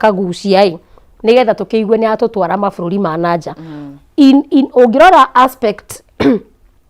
Akagucia ĩ nĩgetha tũkĩigue nĩ atũtwara mabũrũri ma nanja. Ũngĩrora aspect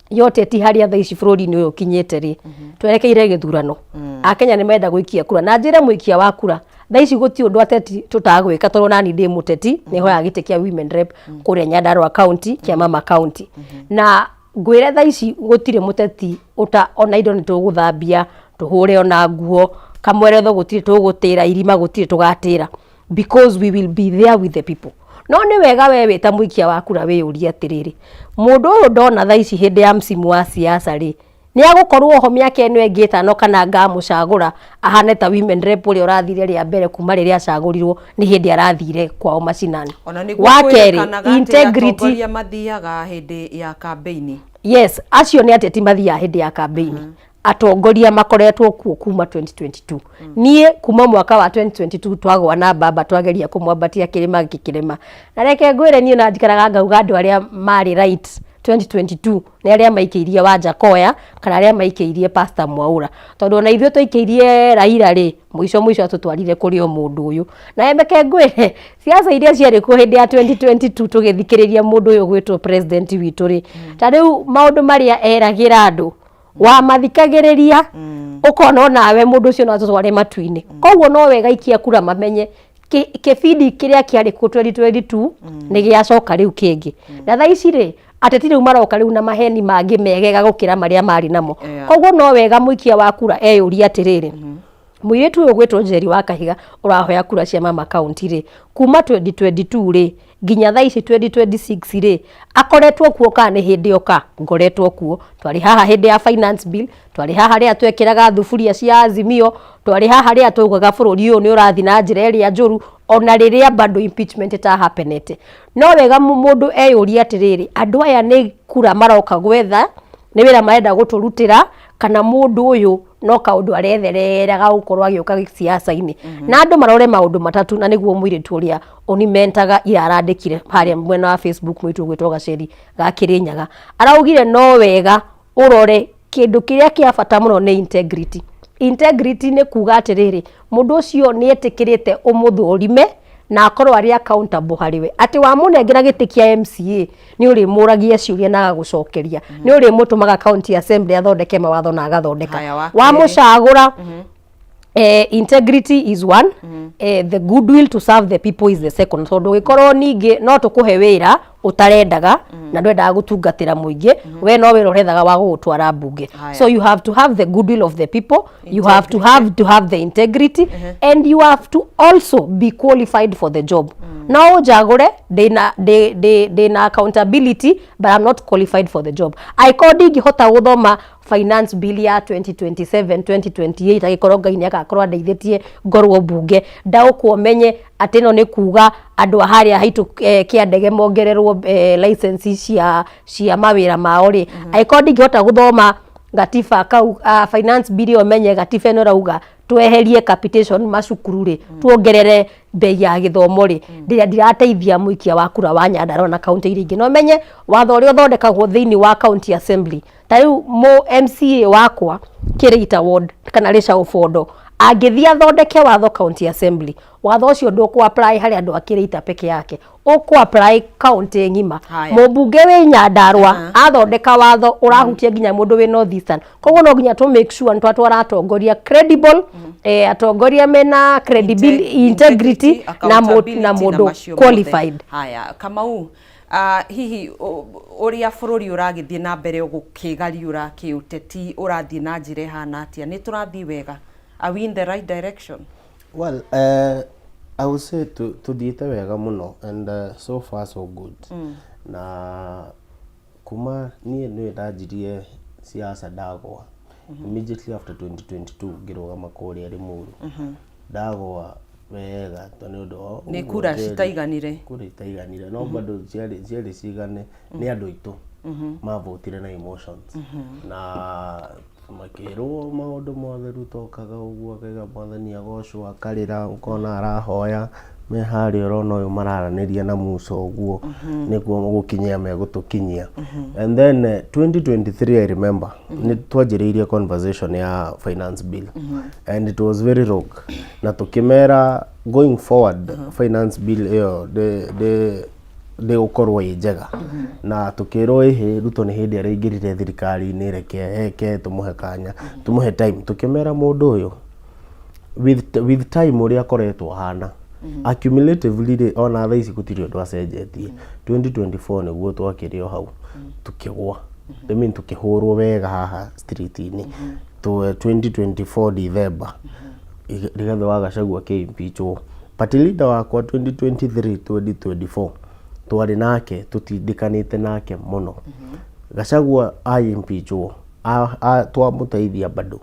ya ũteti harĩa thaa ici bũrũri-inĩ ũyũ ũkinyĩte rĩ, twerekeire gĩthurano. Akenya nĩ marenda gũikia kura, na njĩre mũikia wa kura, thaa ici gũtirĩ ũndũ ateti tũtagwĩka, tondũ nani ndĩ mũteti, nĩ hoyaga gĩtĩ kĩa women rep kũrĩa Nyandarua county, kĩa mama county. Na ngwĩre thaa ici gũtirĩ mũteti ũta, ona indo nĩ tũgũthambia, tũhũre ona nguo, kamweretho gũtirĩ tũgũtĩra, irima gũtirĩ tũgatĩra, because we will be there with the people. No nĩ wega we wĩ ta mũikia wa kura wĩyũrie atĩrĩrĩ, mũndũ ũyũ ndona thaa ici hĩndĩ ya msimu wa siasa rĩ, nĩ agũkorwo ho mĩaka ĩno ĩngĩ 5 kana ngamũcagũra ahane ta women rep ũrĩa ũrathire rĩa mbere kuma rĩrĩa acagũrirwo, nĩ hĩndĩ arathire kwao macinani? Ona nĩguo Wa kerĩ, kwĩrĩkanaga atĩ integrity. Atongoria mathiaga hĩndĩ ya kambĩini. Yes, acio nĩ ateti mathiaga hĩndĩ ya kambĩini. Atongoria makoretwo kuo kuma 2022. Niĩ kuma mwaka wa 2022 twagwa na baba, twageria kũmwambatia kĩrĩma gĩkĩrema. Na reke ngwĩre, niĩ na njikaraga ngauga andũ arĩa marĩ right 2022 nĩ arĩa maikĩirie Wanjakoya kana arĩa maikĩirie Pastor Mwaura, tondũ ona ithuĩ twaikĩirie Raila rĩ, mũico mũico atũtwarire kũrĩ o mũndũ ũyũ. Na reke ngwĩre, siasa iria ciarĩ kuo hĩndĩ ya 2022 tũgĩthikĩrĩria mũndũ ũyũ gwĩtwo president witũ rĩ, ta rĩu maũndũ marĩa eragĩra andũ wamathikagĩrĩria, ũkona onawe mũndũ ũcio no atũtware matu-inĩ. Koguo no wega ikia kura mamenye kĩbindi kĩrĩa kĩarĩ kuo 2022 nĩ gĩacoka rĩu kĩngĩ. Na thaa ici rĩ, ateti rĩu maroka rĩu na maheni mangĩ megega gũkĩra marĩa marĩ namo. Koguo no wega mũikia wa kura eyũrie atĩrĩrĩ, mũirĩtu ũyũ gwĩtwo Njeri wa Kahiga ũrahoya kura cia mama county rĩ, kuma 2022 rĩ nginya thaa ici 2026 rĩ, akoretwo kuo kana nĩ hĩndĩ oka? Ngoretwo kuo. Twarĩ haha hĩndĩ ya finance bill, twarĩ haha rĩrĩa twekĩraga thuburia cia Azimio, twarĩ haha rĩrĩa twaugaga bũrũri ũyũ nĩ ũrathiĩ na njĩra ĩrĩa njũru, ona rĩrĩa bado impeachment ĩtahapenete. No wega mũndũ eyũrie atĩrĩrĩ, andũ aya nĩ kura maroka gwetha, nĩ wĩra marenda gũtũrutĩra, kana mũndũ ũyũ no kaũndũ aretherera ga gũkorwo agĩũka siasa-inĩ? Na andũ marore maũndũ matatũ, na nĩguo mũirĩtu ũrĩa ũnimentaga ira arandĩkire harĩa mwena wa Facebook, mũirĩtu ũgwĩtwo Gaceri ga Kĩrĩnyaga, araugire no wega ũrore kĩndũ kĩrĩa kĩa bata mũno nĩ integrity. Integrity nĩ kuga atĩrĩrĩ, mũndũ ũcio nĩ etĩkĩrĩte ũmũthũrime na akorwo arĩ accountable harĩ we, atĩ wamũnengera gĩtĩ kĩa MCA nĩ ũrĩmũragia ciũria na agagũcokeria, nĩ ũrĩmũtũmaga county assembly athondeke mawatho na agathondeka. Haya, wa kerĩ. Wamũcagũra, integrity is one, the goodwill to serve the people is the second, tondũ ũgĩkorwo ningĩ no tũkũhe wĩra ũtarendaga na ndwendaga gũtungatĩra mũingĩ, we no wĩra ũrethaga wa gũgũtwara mbunge. Haya. So you have to have the goodwill of the people, you have to have the integrity, and you have to also be qualified for the job. No ũnjagũre ndĩna ndĩ accountability, but I'm not qualified for the job. Angĩkorwo ndingĩhota gũthoma finance bill ya 2027 2028, angĩkorwo Ngai nĩ agakorwo andeithĩtie ngorwo mbunge, ndaũkwo menye atĩ ĩno nĩ kuga andũ a harĩa haitũ kĩa ndege mongererwo license cia mawĩra mao rĩ, angĩkorwo ndingĩhota gũthoma gatiba kau, finance bill ĩyo, menye gatiba ĩno ĩrauga tweherie capitation macukuru rĩ, tuongerere bei ya gĩthomo rĩ, ndirateithia mũikia wa kura wa Nyandarua na kaunti iria ingĩ. No menye watho ũrĩa ũthondekagwo thĩinĩ wa county assembly, ta rĩu mũ MCA wakwa Kĩrĩita ward kana Rĩcaũ Bondo angĩthiĩ athondeke watho county assembly, watho ũcio ndũkũ apply harĩ andũ a Kĩrĩita peke yake, ũkũ apply county ng'ima. Haya. Mũmbunge wĩ Nyandarua athondeka watho ũrahutia nginya mũndũ wĩ North Eastern. Koguo no nginya tũ make sure nĩ twatwara atongoria credible, atongoria mena credibility, integrity na accountability mũndũ macio mothe. qualified. Haya, Kamau, hihi ũrĩa bũrũri ũragĩthiĩ na mbere gũkĩgariũra kĩũteti ũrathiĩ na njĩra ĩhana atĩa? Nĩ tũrathiĩ wega? Are we in the right direction? Well, I would say tuthiĩte wega mũno and so far so good. Na kuma niĩ nĩwe ndanjirie siasa, ndagwa immediately after 2022 ngĩrũgama kũrĩa Limuru, ndagwa wega to nĩ ũndũ wa Nĩ ũguo kura citaiganire. Citaiganire. Kura itaiganire, no bado ciarĩ cigane nĩ andũ aitũ mavotire na emotions na makĩrwo maũndũ mothe. Ruto okaga ũguo akaiga, "Mwathani agocwo," akarĩra, ũkona arahoya. Me harĩa ũrona ũyũ mararanĩria na Musa ũguo, nĩguo gũkinyia megũtũkinyia. And then 2023, I remember nĩ twanjĩrĩirie conversation ya finance bill, and it was very wrong, na tũkĩmera going forward finance bill ĩyo ndĩ ndĩgũkorwo ĩ njega, na tũkĩrwo ĩhĩ Ruto nĩ hĩndĩ araingĩrire thirikari-inĩ, reke eke, tũmũhe kanya, tũmũhe time. Tũkĩmera mũndũ ũyũ with time ũrĩa akoretwo ahana accumulatively rĩ, ona thaa ici gũtirĩ ũndũ acenjetie. 2024 nĩguo twakĩrĩ o hau tukĩgwa, I mean, tukĩhũrwo wega haha street-inĩ. 2024 December, Rigathĩ wa Gachagua akĩ-impeachwo. Party leader wakwa 2023 2024 twarĩ nake, tũtindĩkanĩte nake mũno. Gachagua a-impeachwo, twamũteithia bado.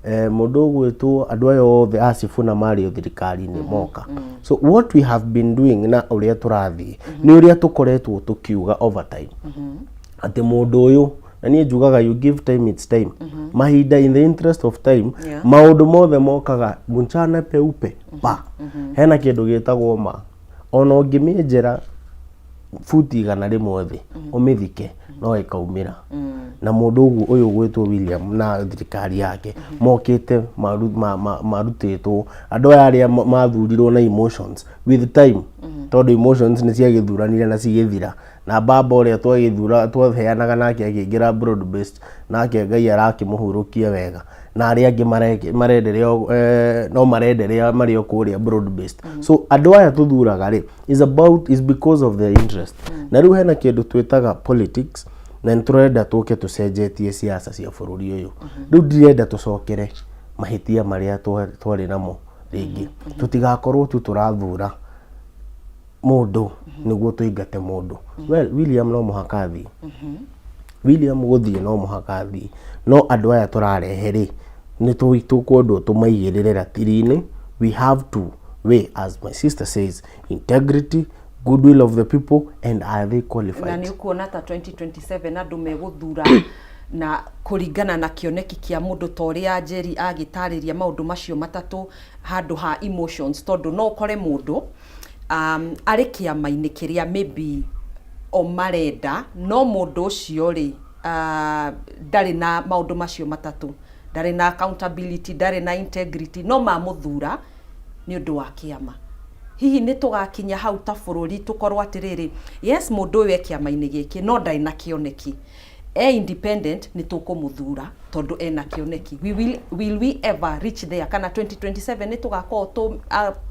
Mũndũ ũgwĩtwo andũ aya othe a Sifuna marĩ o thirikari-inĩ moka. So what we have been doing na ũrĩa tũrathiĩ nĩ ũrĩa tũkoretwo tũkiuga over time atĩ mũndũ ũyũ, na niĩ njugaga you give time its time, mahinda, in the interest of time. Maũndũ mothe mokaga mchana peupe pa. Hena kĩndũ gĩtagwo ma, ona ũngĩmĩenjera buti 100 thĩ ũmĩthike no ĩkaumĩra. Na mũndũ ũguo ũyũ ũgwĩtwo William na thirikari yake mokĩte marutĩtwo andũ aya arĩa mathurirwo na emotions. With time, tondũ emotions nĩ ciagĩthuranire na cigĩthira, na baba ũrĩa twagĩthura twaheanaga nake akĩingĩra broad based, nake Ngai arakĩmũhurũkia wega, na arĩa angĩ marenderea no marenderea marĩ o kũrĩa broad based. So andũ aya tũthuraga rĩ is about is because of their interest. Na rĩu hena kĩndũ twĩtaga politics, na nĩ tũrenda tũke tũcenjetie siasa cia bũrũri ũyũ. Rĩu ndirenda tũcokere mahĩtia marĩa twarĩ namo rĩngĩ, tũtigakorwo tu tũrathura mũndũ nĩguo tũingate mũndũ. Well, William no mũhaka athiĩ, William gũthiĩ no mũhaka athiĩ, no andũ aya tũrarehe rĩ, nĩ tũkwendwo tũmaigĩrĩre ratiri-inĩ. We have to weigh, as my sister says, integrity, goodwill of the people, and are they qualified. Na nĩ ũkuona ta 2027 andũ megũthura na kũringana na kĩoneki kĩa mũndũ ta ũrĩa Njeri agĩtarĩria maũndũ macio matatũ handũ ha emotions, tondũ no ũkore mũndũ arĩ kĩama-inĩ kĩrĩa maybe o marenda, no mũndũ ũcio rĩ, ndarĩ na maũndũ macio matatũ, ndarĩ na accountability, ndarĩ na integrity, no mamũthura nĩ ũndũ wa kĩama. Hihi nĩ tũgakinya hau ta bũrũri tũkorwo atĩrĩrĩ, yes, mũndũ ũyũ e kĩama-inĩ gĩkĩ no ndarĩ na kĩoneki, e independent, nĩ tũkũmũthura tondũ ena kĩoneki? Will we ever reach there, kana 2027 nĩ tũgakorwo tũ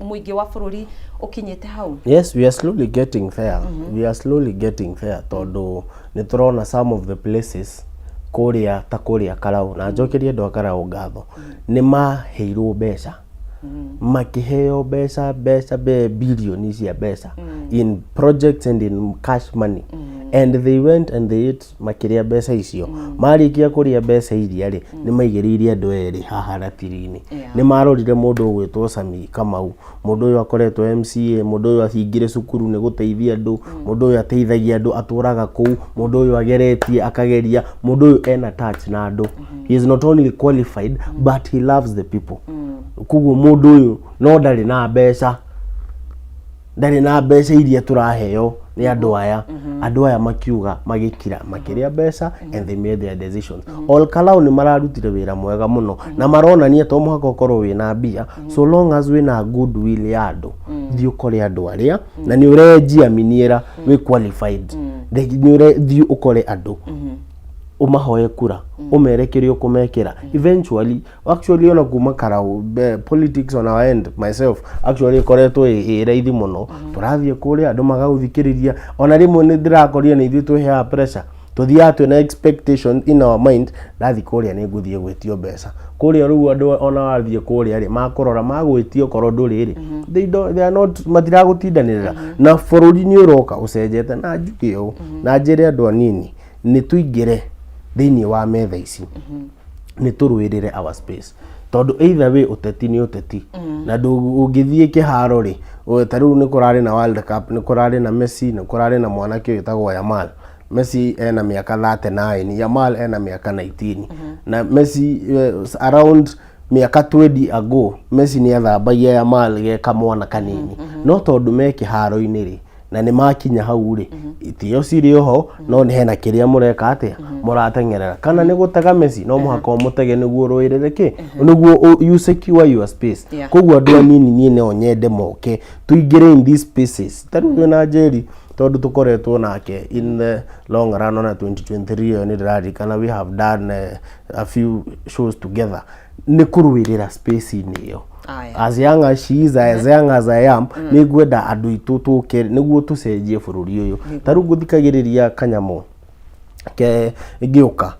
mũingĩ wa bũrũri ũkinyĩte hau? Yes, we are slowly getting there. We are slowly getting there, tondũ nĩ tũrona some of the places kũrĩa, ta kũrĩa Karau, na njokerie andũ a Karau ngatho, nĩ maheirwo mbeca, makĩheo mbeca, mbeca bilioni cia mbeca in projects and in cash money, and they went and they ate, makĩrĩa mbeca icio. Marĩkia kũrĩa mbeca iria rĩ, nĩ maigĩrĩire andũ erĩ haha ratiri-inĩ. Nĩ marorire mũndũ ũgwĩtwo Sami Kamau, mũndũ ũyũ akoretwo MCA, mũndũ ũyũ ahingire cukuru nĩ gũteithia andũ, mũndũ ũyũ ateithagia andũ, atũraga kũu, mũndũ ũyũ ageretie akageria, mũndũ ũyũ ena touch na andũ. He is not only qualified but he loves the people. Koguo mũndũ ũyũ no ndarĩ na mbeca, ndarĩ na mbeca iria tũraheo nĩ andũ aya. Andũ aya makiuga, magĩkira, makĩrĩa mbeca, and they made their decisions. Ol Kalou nĩ mararutire wĩra mwega mũno na maronania to mũhaka ũkorwo wĩna mbia, so long as wĩna goodwill ya andũ. Thiĩ ũkore andũ arĩa na nĩ ũrejiaminiĩra wĩ qualified. Nĩ thiĩ ũkore andũ, ũmahoe kura, ũmere kĩrĩa ũkũmekĩra eventually. Actually, ona kuma Karau, politics on our end, myself actually, ĩkoretwo ĩ raithi mũno. Tũrathiĩ kũrĩa, andũ magagũthikĩrĩria. Ona rĩmwe nĩ ndĩrakorire nĩ ithuĩ twĩheaga pressure, tũthiaga twĩna expectation in our mind, ndathiĩ kũrĩa nĩ ngũthiĩ gwĩtio mbeca kũrĩa. Rĩu andũ ona wathiĩ kũrĩa rĩ, makũrora magwĩtio okorwo ndũrĩ rĩ, they don't, they are not, matiragũtindanĩrĩra. Na bũrũri nĩ ũroka ũcenjete, na njuge ũũ na njĩre andũ anini, nĩ tũingĩre thĩinĩ wa metha ici, nĩ tũrũĩrĩre our space, tondũ either way ũteti nĩ ũteti. Na ũngĩthiĩ kĩharo rĩ, ta rĩu nĩ kũrarĩ na World Cup, nĩ kũrarĩ na Messi, nĩ kũrarĩ na mwanake wĩtagwo Yamal. Messi ena mĩaka 39, Yamal ena mĩaka 19, na Messi around Mĩaka 20 ago Messi nĩ athambagia Yamal ge kamwana kanini, no tondũ me kĩharo-inĩ rĩ, na nĩ makinya hau rĩ, itĩo cirĩ oho, no nĩ hena kĩrĩa mũreka atĩa, mũrateng'erera. Kana nĩ gũtega Messi, no mũhaka ũmũtege nĩguo ũrũĩrĩre kĩ, nĩguo you secure your space. Koguo andũ anini, niĩ no nyende moke tũingĩre in these spaces. Ta rĩu twĩna Njeri, tondũ tũkoretwo nake in the long run, ona 2023 ĩyo nĩ ndĩraririkana we have done a few shows together, nĩ kũrũĩrĩra space-inĩ ĩyo. Aya. As young as she is, as young as I am, nĩ ngwenda andũ aitũ tũke nĩguo tũcenjie bũrũri ũyũ. Ta rĩu ngũthikagĩrĩria kanyamũ ke ngĩũka,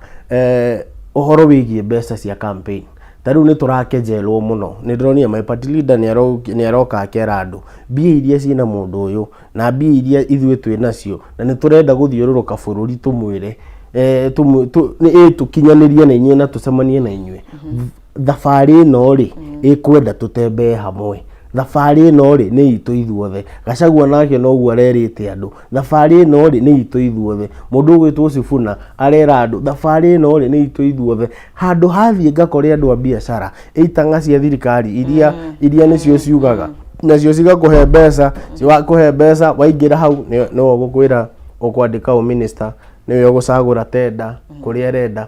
ũhoro wĩgiĩ mbeca cia campaign. Ta rĩu nĩ tũrakejelwo mũno. Nĩ ndĩronire my party leader nĩ aroka akera andũ mbia iria ciĩna mũndũ ũyũ na mbia iria ithuĩ twĩ nacio, na nĩ tũrenda gũthiũrũrũka bũrũri tũmwĩre, ĩ tũkinyanĩrie na inyuĩ na tũcemanie na inyuĩ. Thabarĩ ĩno rĩ, ĩkwenda tũtembee hamwe. Thabarĩ ĩno rĩ, nĩ itũ ithuothe. Gachagua nake noguo arerĩte andũ, thabarĩ ĩno rĩ, nĩ itũ ithuothe. Mũndũ ũgwĩtwo Sifuna arera andũ, thabarĩ ĩno rĩ, nĩ itũ ithuothe. Handũ hathiĩ ngakore andũ a biacara, itang'a cia thirikari iria nĩcio ciugaga, nacio cigakũhe mbeca, ciwakũhe mbeca, waingĩra hau nĩwe ũgũkwĩra ũkwandĩka ũ minister, nĩwe ũgũcagũra tenda kũrĩa arenda.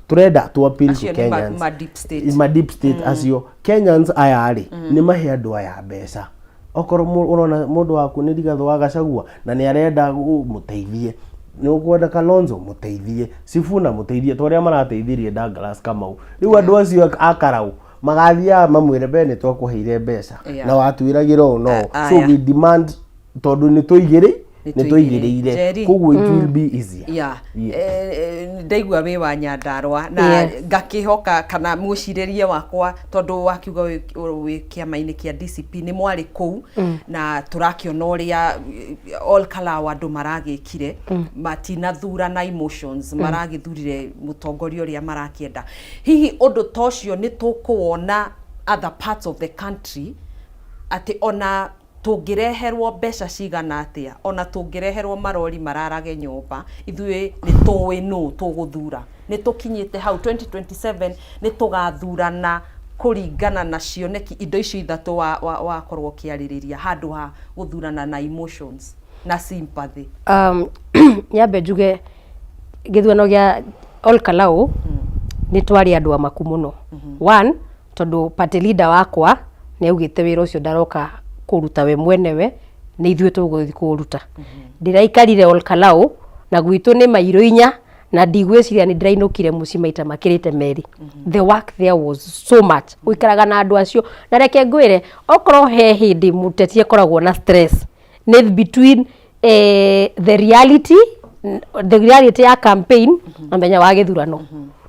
Tũrenda to appeal to Acio nĩ Kenyans. ma deep state. Ma deep state acio. Kenyans aya rĩ, nĩ mahe andũ aya mbeca. Okorwo ũrona mũndũ waku nĩ Rigathĩ wa Gachagua na nĩ arenda mũteithie, nĩ ũkwenda Kalonzo, mũteithie, Sifuna, mũteithie, ta ũrĩa marateithirie Douglas Kamau. Rĩu andũ acio a karau magathiaga mamwĩre, "Be nĩ twakũheire mbeca na watwĩragĩra ũũ no." So Aya. we demand, tondũ nĩ tũigĩrĩ Nĩ nĩ tũigĩrĩire. tũigĩrĩire. Njeri. Koguo it will be easier. Yes. Ndaigua wĩ wa Nyandarũa na ngakĩhoka kana mwĩcirĩrie wakwa, tondũ wakiuga wĩ kĩama-inĩ kĩa DCP, nĩ mwarĩ kũu na tũrakĩona ũrĩa Ol Kalou andũ maragĩkire. Matinathura na emotions, maragĩthurire mũtongoria ũrĩa marakĩenda. Hihi ũndũ ta ũcio nĩ tũkũwona other parts of the country, atĩ ona tũngĩreherwo mbeca cigana atĩa, ona tũngĩreherwo marori mararage nyũmba, ithuĩ nĩ tũĩ nũ tũgũthura? Nĩ tũkinyĩte hau 2027 nĩ tũgathurana kũringana na cioneki indo icio ithatũ wakorwo ũkĩarĩrĩria, handũ ha gũthurana na emotions na sympathy? Nyambe njuge gĩthurano gĩa Ol Kalou nĩ twarĩ andũ amaku mũno. One, tondũ party leader wakwa nĩ augĩte wĩra ũcio ndaroka kũruta we mwenewe, nĩ ithuĩ tũgũthiĩ kũũruta. Ndĩraikarire Ol Kalou na gwitũ nĩ mairũ 4, na ndigwĩciria nĩ ndĩrainũkire mũciĩ maita makĩrĩte merĩ. The work there was so much, ũikaraga na andũ acio. Na reke ngwĩre, okorwo he hĩndĩ mũteti akoragwo na stress, nĩ between the reality ya campaign na mũthenya wa gĩthurano,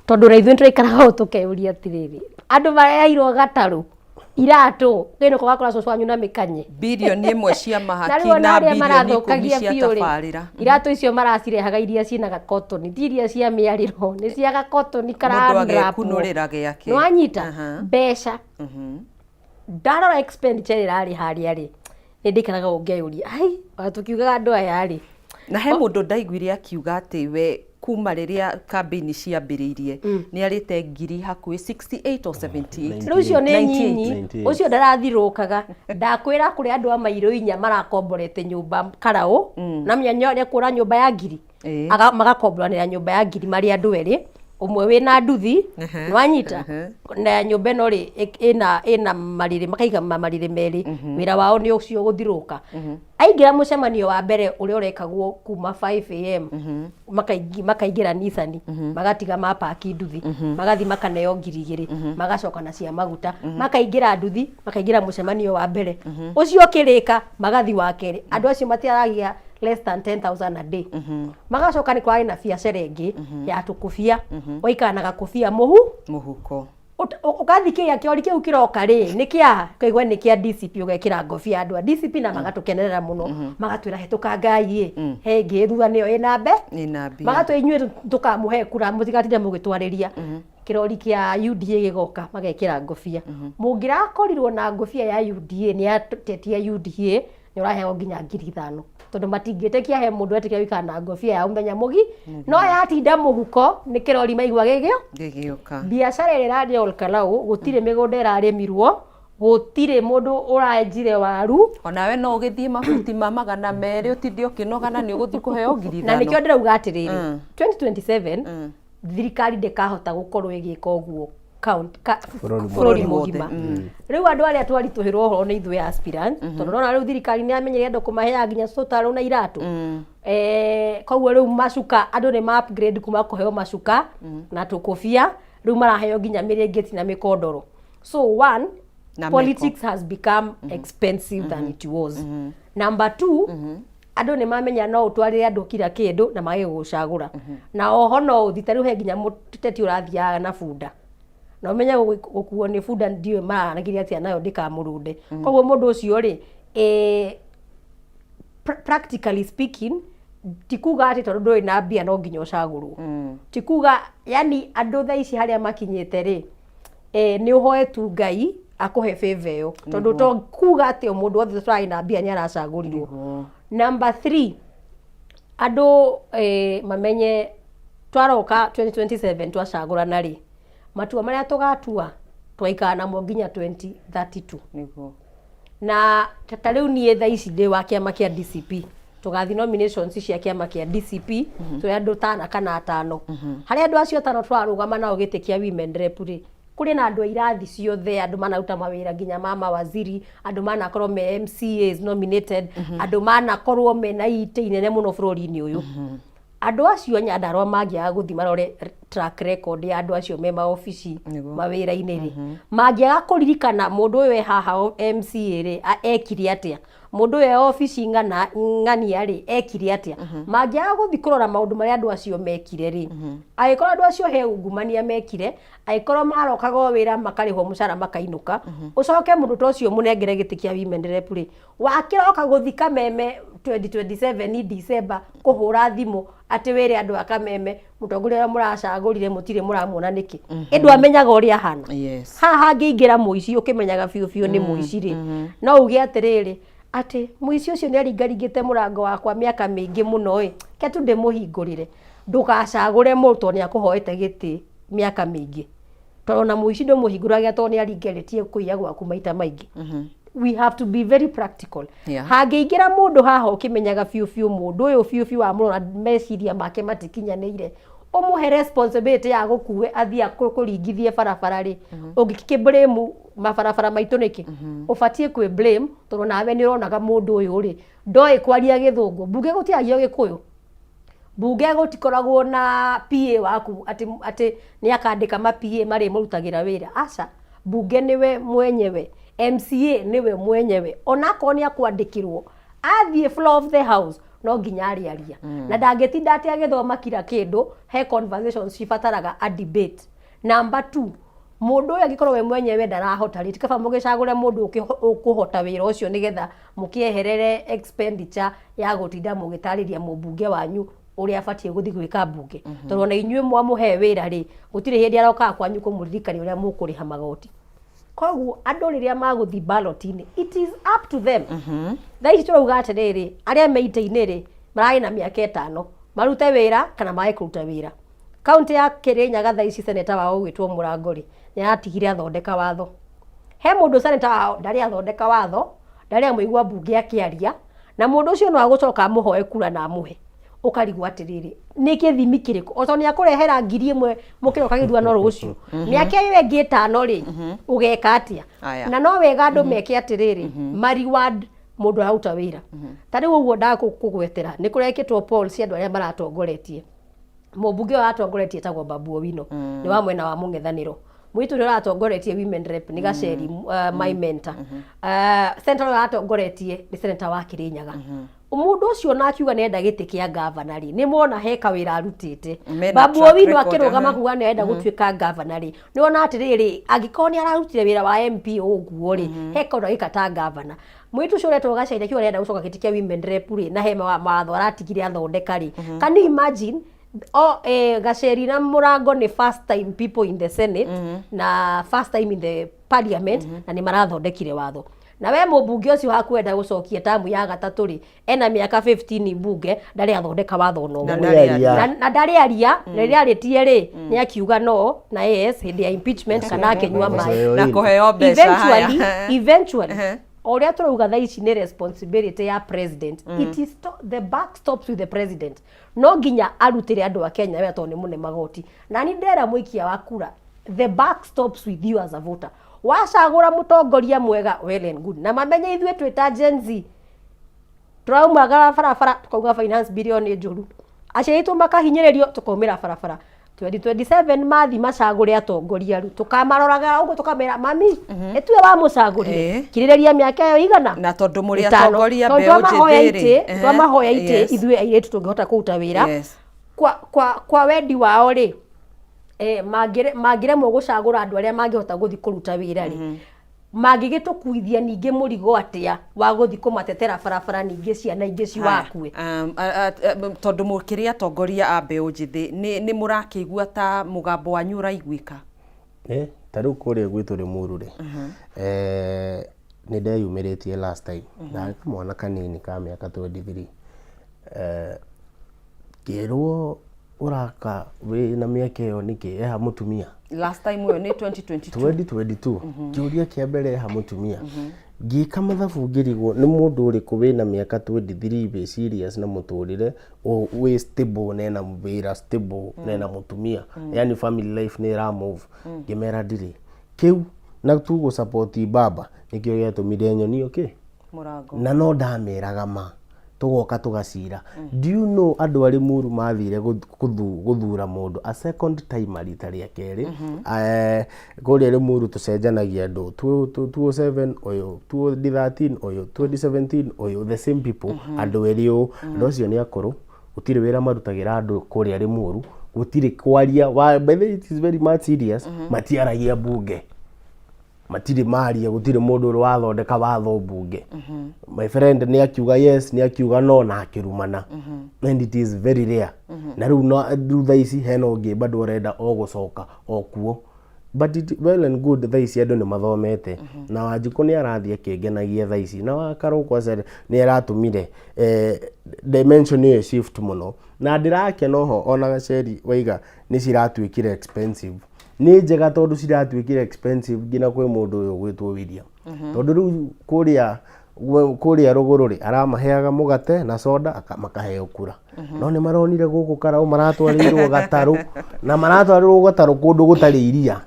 tondũ na ithuĩ nĩtũraikaraga hau tũkeyũria atĩrĩrĩ, andũ marehairwo gatarũ, iratũ, kĩnũka ũgakora cũcũ wanyu na mĩkanye. 1 billion cia Na mahaki rĩu ona na arĩa 10 billion marathũkagia cia biũ rĩ, tabarĩra. Iratũ icio maracirehaga iria ciĩna gakotoni, ti iria cia mĩarĩro, nĩ cia gakotoni. Mũndũ Karandapwo. agekunũrĩra gĩake. Nĩwanyita? Mbeca ndarora expenditure ĩrarĩ harĩa rĩ, nĩ ndĩikaraga ũũ ngeyũria, ai, ona tũkiugaga andũ aya rĩ. Na he mũndũ ndaiguire akiuga atĩ we kuma rĩrĩa kambĩini ciambĩrĩirie nĩ arĩte ngiri hakuhĩ 68 or 78. Rĩu ũcio nĩ 98. nyinyi. 98. Ũcio ndarathirũkaga. Ndakwĩra, kũrĩ andũ a mairũ 4 marakomborete nyũmba karaũ na menya nĩ kũra nyũmba ya ngiri. Magakomboranĩra nyũmba ya ngiri marĩ andũ erĩ, ũmwe wĩna nduthi. Nĩwanyita? Na nyũmba ĩno rĩ, ĩna marĩrĩ, makaiga marĩrĩ merĩ. Wĩra wao nĩ ũcio gũthirũka. Aingĩra mũcemanio wa mbere ũrĩa ũrekagwo kuma 5 a.m., makaingĩra Nissan, magatiga mapaki nduthi, magathi makaneo 2,000, magacoka na cia maguta, makaingĩra nduthi, makaingĩra mũcemanio wa mbere ũcio. Ũkĩrĩka magathi wa kerĩ. Andũ acio matiaragia less than 10,000 a day. Magacoka nĩ kwarĩ na biacara ĩngĩ ya tũkũbia, waikara na gakũbia mũhu mũhuko. Ũgathikĩria kĩori kĩu kĩroka rĩ, nĩ kĩa ũkaigua nĩ kĩa DCP, ũgekĩra ngobia andũ a DCP na magatũkenerera mũno, magatwĩra hetũka ngai ĩ he ĩngĩ thutha nĩyo ĩna mbe Ĩna mbia. Magatwĩra inyuĩ tũkamũhe kura, mũtigatinde mũgĩtwarĩria. Kĩrori kĩa UDA gĩgoka, magekĩra ngobia. Mũngĩrakorirwo na ngobia ya UDA nĩ atetia UDA. Nĩ ũraheo nginya 5,000, tondũ matingĩtĩkia he mũndũ etĩkia gũikara na ngobia ya mũthenya mũgi no yatinda mũhuko nĩ kĩrori maigua gĩgĩo gĩgĩũka. Biacara ĩrĩa ĩrarĩ Olkalau, gũtirĩ mĩgũnda ĩrarĩmirwo, gũtirĩ mũndũ ũrenjire waru. Onawe no ũgĩthiĩ mabuti ma 200 ũtinde ũkĩnoga na nĩ ũgũthiĩ kũheo ngiri Na ithano. Nĩkĩo ndĩrauga atĩrĩrĩ, 2027 thirikari ndĩkahota gũkorwo ĩgĩka ũguo Bũrũri bũrũri mũgima. Mũgima. Rĩu andũ arĩa twaritũhĩrwo ũhoro nĩ ithuĩ aspirants, tondũ nona rĩu thirikari nĩ yamenyeria andũ kũmaheaga nginya cũtarũ na iratũ. Koguo rĩu macuka, andũ nĩ ma upgrade kuma kũheo macuka na tũkũbia, rĩu maraheo nginya mĩrĩngĩti na mĩkondoro. So one, Na meko. Politics has become expensive than it was. Number two, andũ nĩ mamenya no ũtwarĩre andũ kira kĩndũ na mage gũgũcagũra. Na oho no ũthi, ta rĩu he nginya mũteti ũrathiaga na bunda, na ũmenye gũkuo nĩ bunda ndiũĩ maranagiria atĩa nayo ndĩkamũrũnde. Koguo mũndũ ũcio rĩ, practically speaking, ti kuga atĩ tondũ ndũrĩ na mbia no nginya ũcagũrwo. Ti kuga, yani andũ thaa ici harĩa makinyĩte rĩ, nĩ ũhoe tu Ngai akũhe favor ĩyo, tondũ to kuga atĩ o mũndũ wothe tũrarĩ na mbia nĩ aracagũrirwo. Number three, andũ mamenye twaroka 2027 twacagũrana rĩ, matua marĩa tũgatua twaikara namo nginya 2032. Na ta rĩu niĩ thaa ici ndĩ wa kĩama kĩa DCP, tũgathiĩ nominations cia kĩama kĩa DCP tũrĩ andũ tana kana atano. Harĩa andũ acio atano tũrarũgama nao gĩtĩ kĩa women rep rĩ, kũrĩ na andũ a irathi ciothe, andũ manaruta mawĩra nginya ma mawaziri, andũ manakorwo me MCAs nominated, andũ manakorwo mena itĩ inene mũno bũrũri-inĩ ũyũ. Andũ acio a Nyandarua mangĩaga gũthiĩ marore track record ya andũ acio me maobici, mawĩra-inĩ rĩ, mangĩaga kũririkana mũndũ ũyũ e haha MCA rĩ, ekire atĩa, mũndũ ũyũ e obici ng'ana ng'ania rĩ, ekire atĩa, mangĩaga gũthiĩ kũrora maũndũ marĩa andũ acio mekire rĩ, angĩkorwo andũ acio he ungumania mekire, angĩkorwo marokaga o wĩra makarĩhwo mũcara makainũka, ũcoke mũndũ ta ũcio mũnengere gĩtĩ kĩa women rep rĩ, wakĩroka gũthi Kameme 2027 December kũhũra thimũ atĩ wĩre andũ a Kameme mũtongoria ũrĩa mũracagũrire mũtirĩ mũramuona nĩkĩ, ĩndũ amenyaga ũrĩa ahana. Haha hangĩingĩra mũici ũkĩmenyaga biũ biũ nĩ mũici rĩ, no uge atĩrĩrĩ, atĩ mũici ũcio nĩ aringaringĩte mũrango wakwa mĩaka mĩingĩ mũno ĩ, ke tu ndĩmũhingũrĩre. Ndũgacagũre mũndũ tondũ nĩ akũhoete gĩtĩ mĩaka mĩingĩ, tondũ ona mũici ndũmũhingũragia tondũ nĩ aringĩrĩtie kũiya gwaku maita maingĩ. We have to be very practical. Hangĩingĩra mũndũ haha ũkĩmenyaga biũ biũ mũndũ ũyũ biũ biũ wamũrora meciria make matikinyanĩire, ũmũhe responsibility ya gũkue athiĩ akũringithie barabara rĩ, ũngĩkĩ blame mabarabara maitũ nĩkĩ? Ũbatiĩ kwĩ blame, tondũ nawe nĩ ũronaga mũndũ ũyũ rĩ ndoĩ kwaria Gĩthũngũ. Mbunge gũtiagio Gĩkũyũ, mbunge gũtikoragwo na PA waku atĩ nĩ akandĩka ma PA marĩmũrutagĩra wĩra. Aca, mbunge nĩwe mwenyewe, MCA nĩwe mwenyewe. Onakorwo nĩ akwandĩkĩrwo, athiĩ floor of the house no nginya arĩaria, na ndangĩtinda atĩ agĩthoma kila kĩndũ. He conversations cibataraga a debate. Number two, mũndũ ũyũ angĩkorwo we mwenyewe ndarahota rĩ, ti kaba mũgĩcagũre mũndũ ũkũhota wĩra ũcio, nĩgetha mũkĩeherere expenditure ya gũtinda mũgĩtarĩria mũmbunge wanyu ũrĩa abatiĩ gũthiĩ gwĩka mbunge, tondũ ona inyuĩ mwamũhe wĩra rĩ, gũtirĩ hĩndĩ arokaga kwanyu kũmũririkania ũrĩa mũkũrĩha magoti. Koguo andũ rĩrĩa magũthiĩ ballot-inĩ, it is up to them. Thaa ici tũrauga atĩrĩrĩ, arĩa me itĩ-inĩ rĩ, mararĩ na mĩaka 5 marute wĩra kana mage kũruta wĩra. Kaunti ya Kirinyaga thaa ici seneta wao ũgwĩtwo Mũrango rĩ, nĩ aratigire athondeka watho. He mũndũ seneta wao ndarĩ athondeka watho, ndarĩ amũigua mbunge akĩaria, na mũndũ ũcio no agũcoka amũhoe kura na amũhe. Ũkarigwo atĩrĩrĩ, nĩ kĩthimi kĩrĩkũ? O tondũ nĩ akũrehera 1,000 mũkĩroka gĩthurano rũciũ, mĩaka ĩyo ĩngĩ 5 rĩ, ũgeka atĩa? Aya. Na no wega andũ meke atĩrĩrĩ, ma reward mũndũ araruta wĩra. Ta rĩu ũguo ndakũgwetera, nĩ kũrekĩtwo poll cia andũ arĩa maratongoretie. Mũmbunge ũyũ aratongoretie etagwo Babu Owino, nĩ wa mwena wa mũng'ethanĩro. Mũirĩtu ũrĩa ũratongoretie women rep nĩ Gaceri, my mentor. Senator ũrĩa ũratongoretie nĩ senator wa Kirinyaga. Mũndũ ũcio ona akiuga nĩ enda gĩtĩ kĩa gavana rĩ, nĩ mona he kawĩra arutĩte. Mena Babu track Owino record, akĩrũgama kuga nĩ arenda gũtuĩka gavana rĩ, nĩ wona atĩrĩrĩ, angĩkorwo nĩ ararutire wĩra wa MP ũguo rĩ, he kaũndũ agĩka ta gavana. Mũirĩtu ũcio ũretwo Gaceri akiuga nĩ arenda gũcoka gĩtĩ kĩa women rep rĩ, na he mawatho aratigire athondeka rĩ, can you imagine? O Gaceri na Mũrango nĩ first time people in the Senate na first time in the parliament, na nĩ marathondekire watho. Na we mũmbunge ũcio hakuenda gũcokia tamu ya gatatũ rĩ, ena mĩaka 15 mbunge, ndarĩ athondeka watho ona Na ũmwe. ndarĩ aria. Na ndarĩ aria, na rĩrĩa arĩtie rĩ, nĩ akiuga no na yes hĩndĩ ya impeachment kana akĩnyua maĩ. Na kũheo mbeca Eventually, haya. eventually, Ehe. o ũrĩa tũrauga thaa ici nĩ responsibility ya president. It is to, the buck stops with the president. No nginya arutĩre andũ a Kenya wĩra tondũ nĩ mũne magoti. Na niĩ ndĩrera mũikia wa kura, the buck stops with you as a voter. Wacagũra mũtongoria mwega, well and good. Na mamenye ithuĩ twĩ ta Gen Z, tũraumagara barabara tũkauga finance bill nĩ njũru, aciari aitũ makahinyĩrĩrio tũkaumĩra barabara. 2027 mathi macagũre atongoria rĩu tũkamaroraga ũguo tũkamera mami ĩtue wamũcagũrire, kirĩrĩria mĩaka ĩyo igana Na tondũ mũrĩ ĩtano. atongoria Tondũ mbeũ twamahoya njĩthĩ rĩ, itĩ, twamahoya itĩ, ithuĩ airĩtu tũngĩhota kũruta wĩra kwa wendi wao rĩ, mangĩremwo gũcagũra andũ arĩa mangĩhota gũthiĩ kũruta wĩra rĩ, mangĩgĩtũkuithia ningĩ mũrigo atĩa wa gũthiĩ kũmatetera barabara ningĩ ciana ingĩ ciwakue? Tondũ mũkĩrĩ atongoria a mbeũ njĩthĩ, nĩ mũrakĩigua ta mũgambo wanyu ũraiguĩka? Ta rĩu kũrĩa gwitũ Rĩmuru rĩ, nĩ ndeyumĩrĩtie last time na kamwana kanini ka mĩaka 23, ngĩrwo ũraka wĩ na mĩaka ĩyo nĩkĩ, eha mũtumia? Last time ũyũ nĩ 2022? 2022. Kĩũria kĩa mbere, eha mũtumia? Ngĩka mathabu ngĩrigwo nĩ mũndũ ũrĩkũ wĩna mĩaka 23 wĩ serious na mũtũrĩre, wĩ stable na ena wĩra stable na ena mũtumia, yani family life nĩ ĩra move. Ngĩmera ndirĩ kĩu na tu gũ support baba nĩkĩo gĩatũmire nyonio kĩ mũrango. Na no ndameraga ma tũgoka tũgacira. Do you know andũ arĩ Mũru mathire gũthura mũndũ a second time, rita rĩa kerĩ? Kũrĩa Rĩmuru tũcenjanagia andũ 2007 ũyũ, 2013 ũyũ, 2017 ũyũ, the same people, andũ erĩ ũũ. Andũ acio nĩ akũrũ, gũtirĩ wĩra marutagĩra andũ kũrĩa Rĩmuru, gũtirĩ kwaria by the way, it is very much serious. Matiaragia bunge, matirĩ maria, gũtirĩ mũndũ ũrĩ wathondeka watho mbunge. My friend nĩ akiuga yes, nĩ akiuga no na akĩrumana, and it is very rare. Na rĩu no rĩu thaa ici hena ũngĩ bado ũrenda o gũcoka o kuo, but it, well and good, thaa ici andũ nĩ mathomete na Wanjikũ nĩ arathiĩ akĩngenagia thaa ici, na wakarũ kwaca nĩ aratũmire dimension ĩyo shift mũno, na ndĩrakena oho. Ona gaceri waiga nĩ ciratuĩkire expensive, nĩ njega tondũ ciratuĩkire expensive nginya kwĩ mũndũ ũyũ ũgwĩtwo William, tondũ rĩu kũrĩa rũgũrũ rĩ, aramaheaga mũgate na soda, makaheo kura. No nĩ maronire gũkũ Karaũ maratwarĩirwo gatarũ, na maratwarĩrwo gatarũ kũndũ gũtarĩ iria,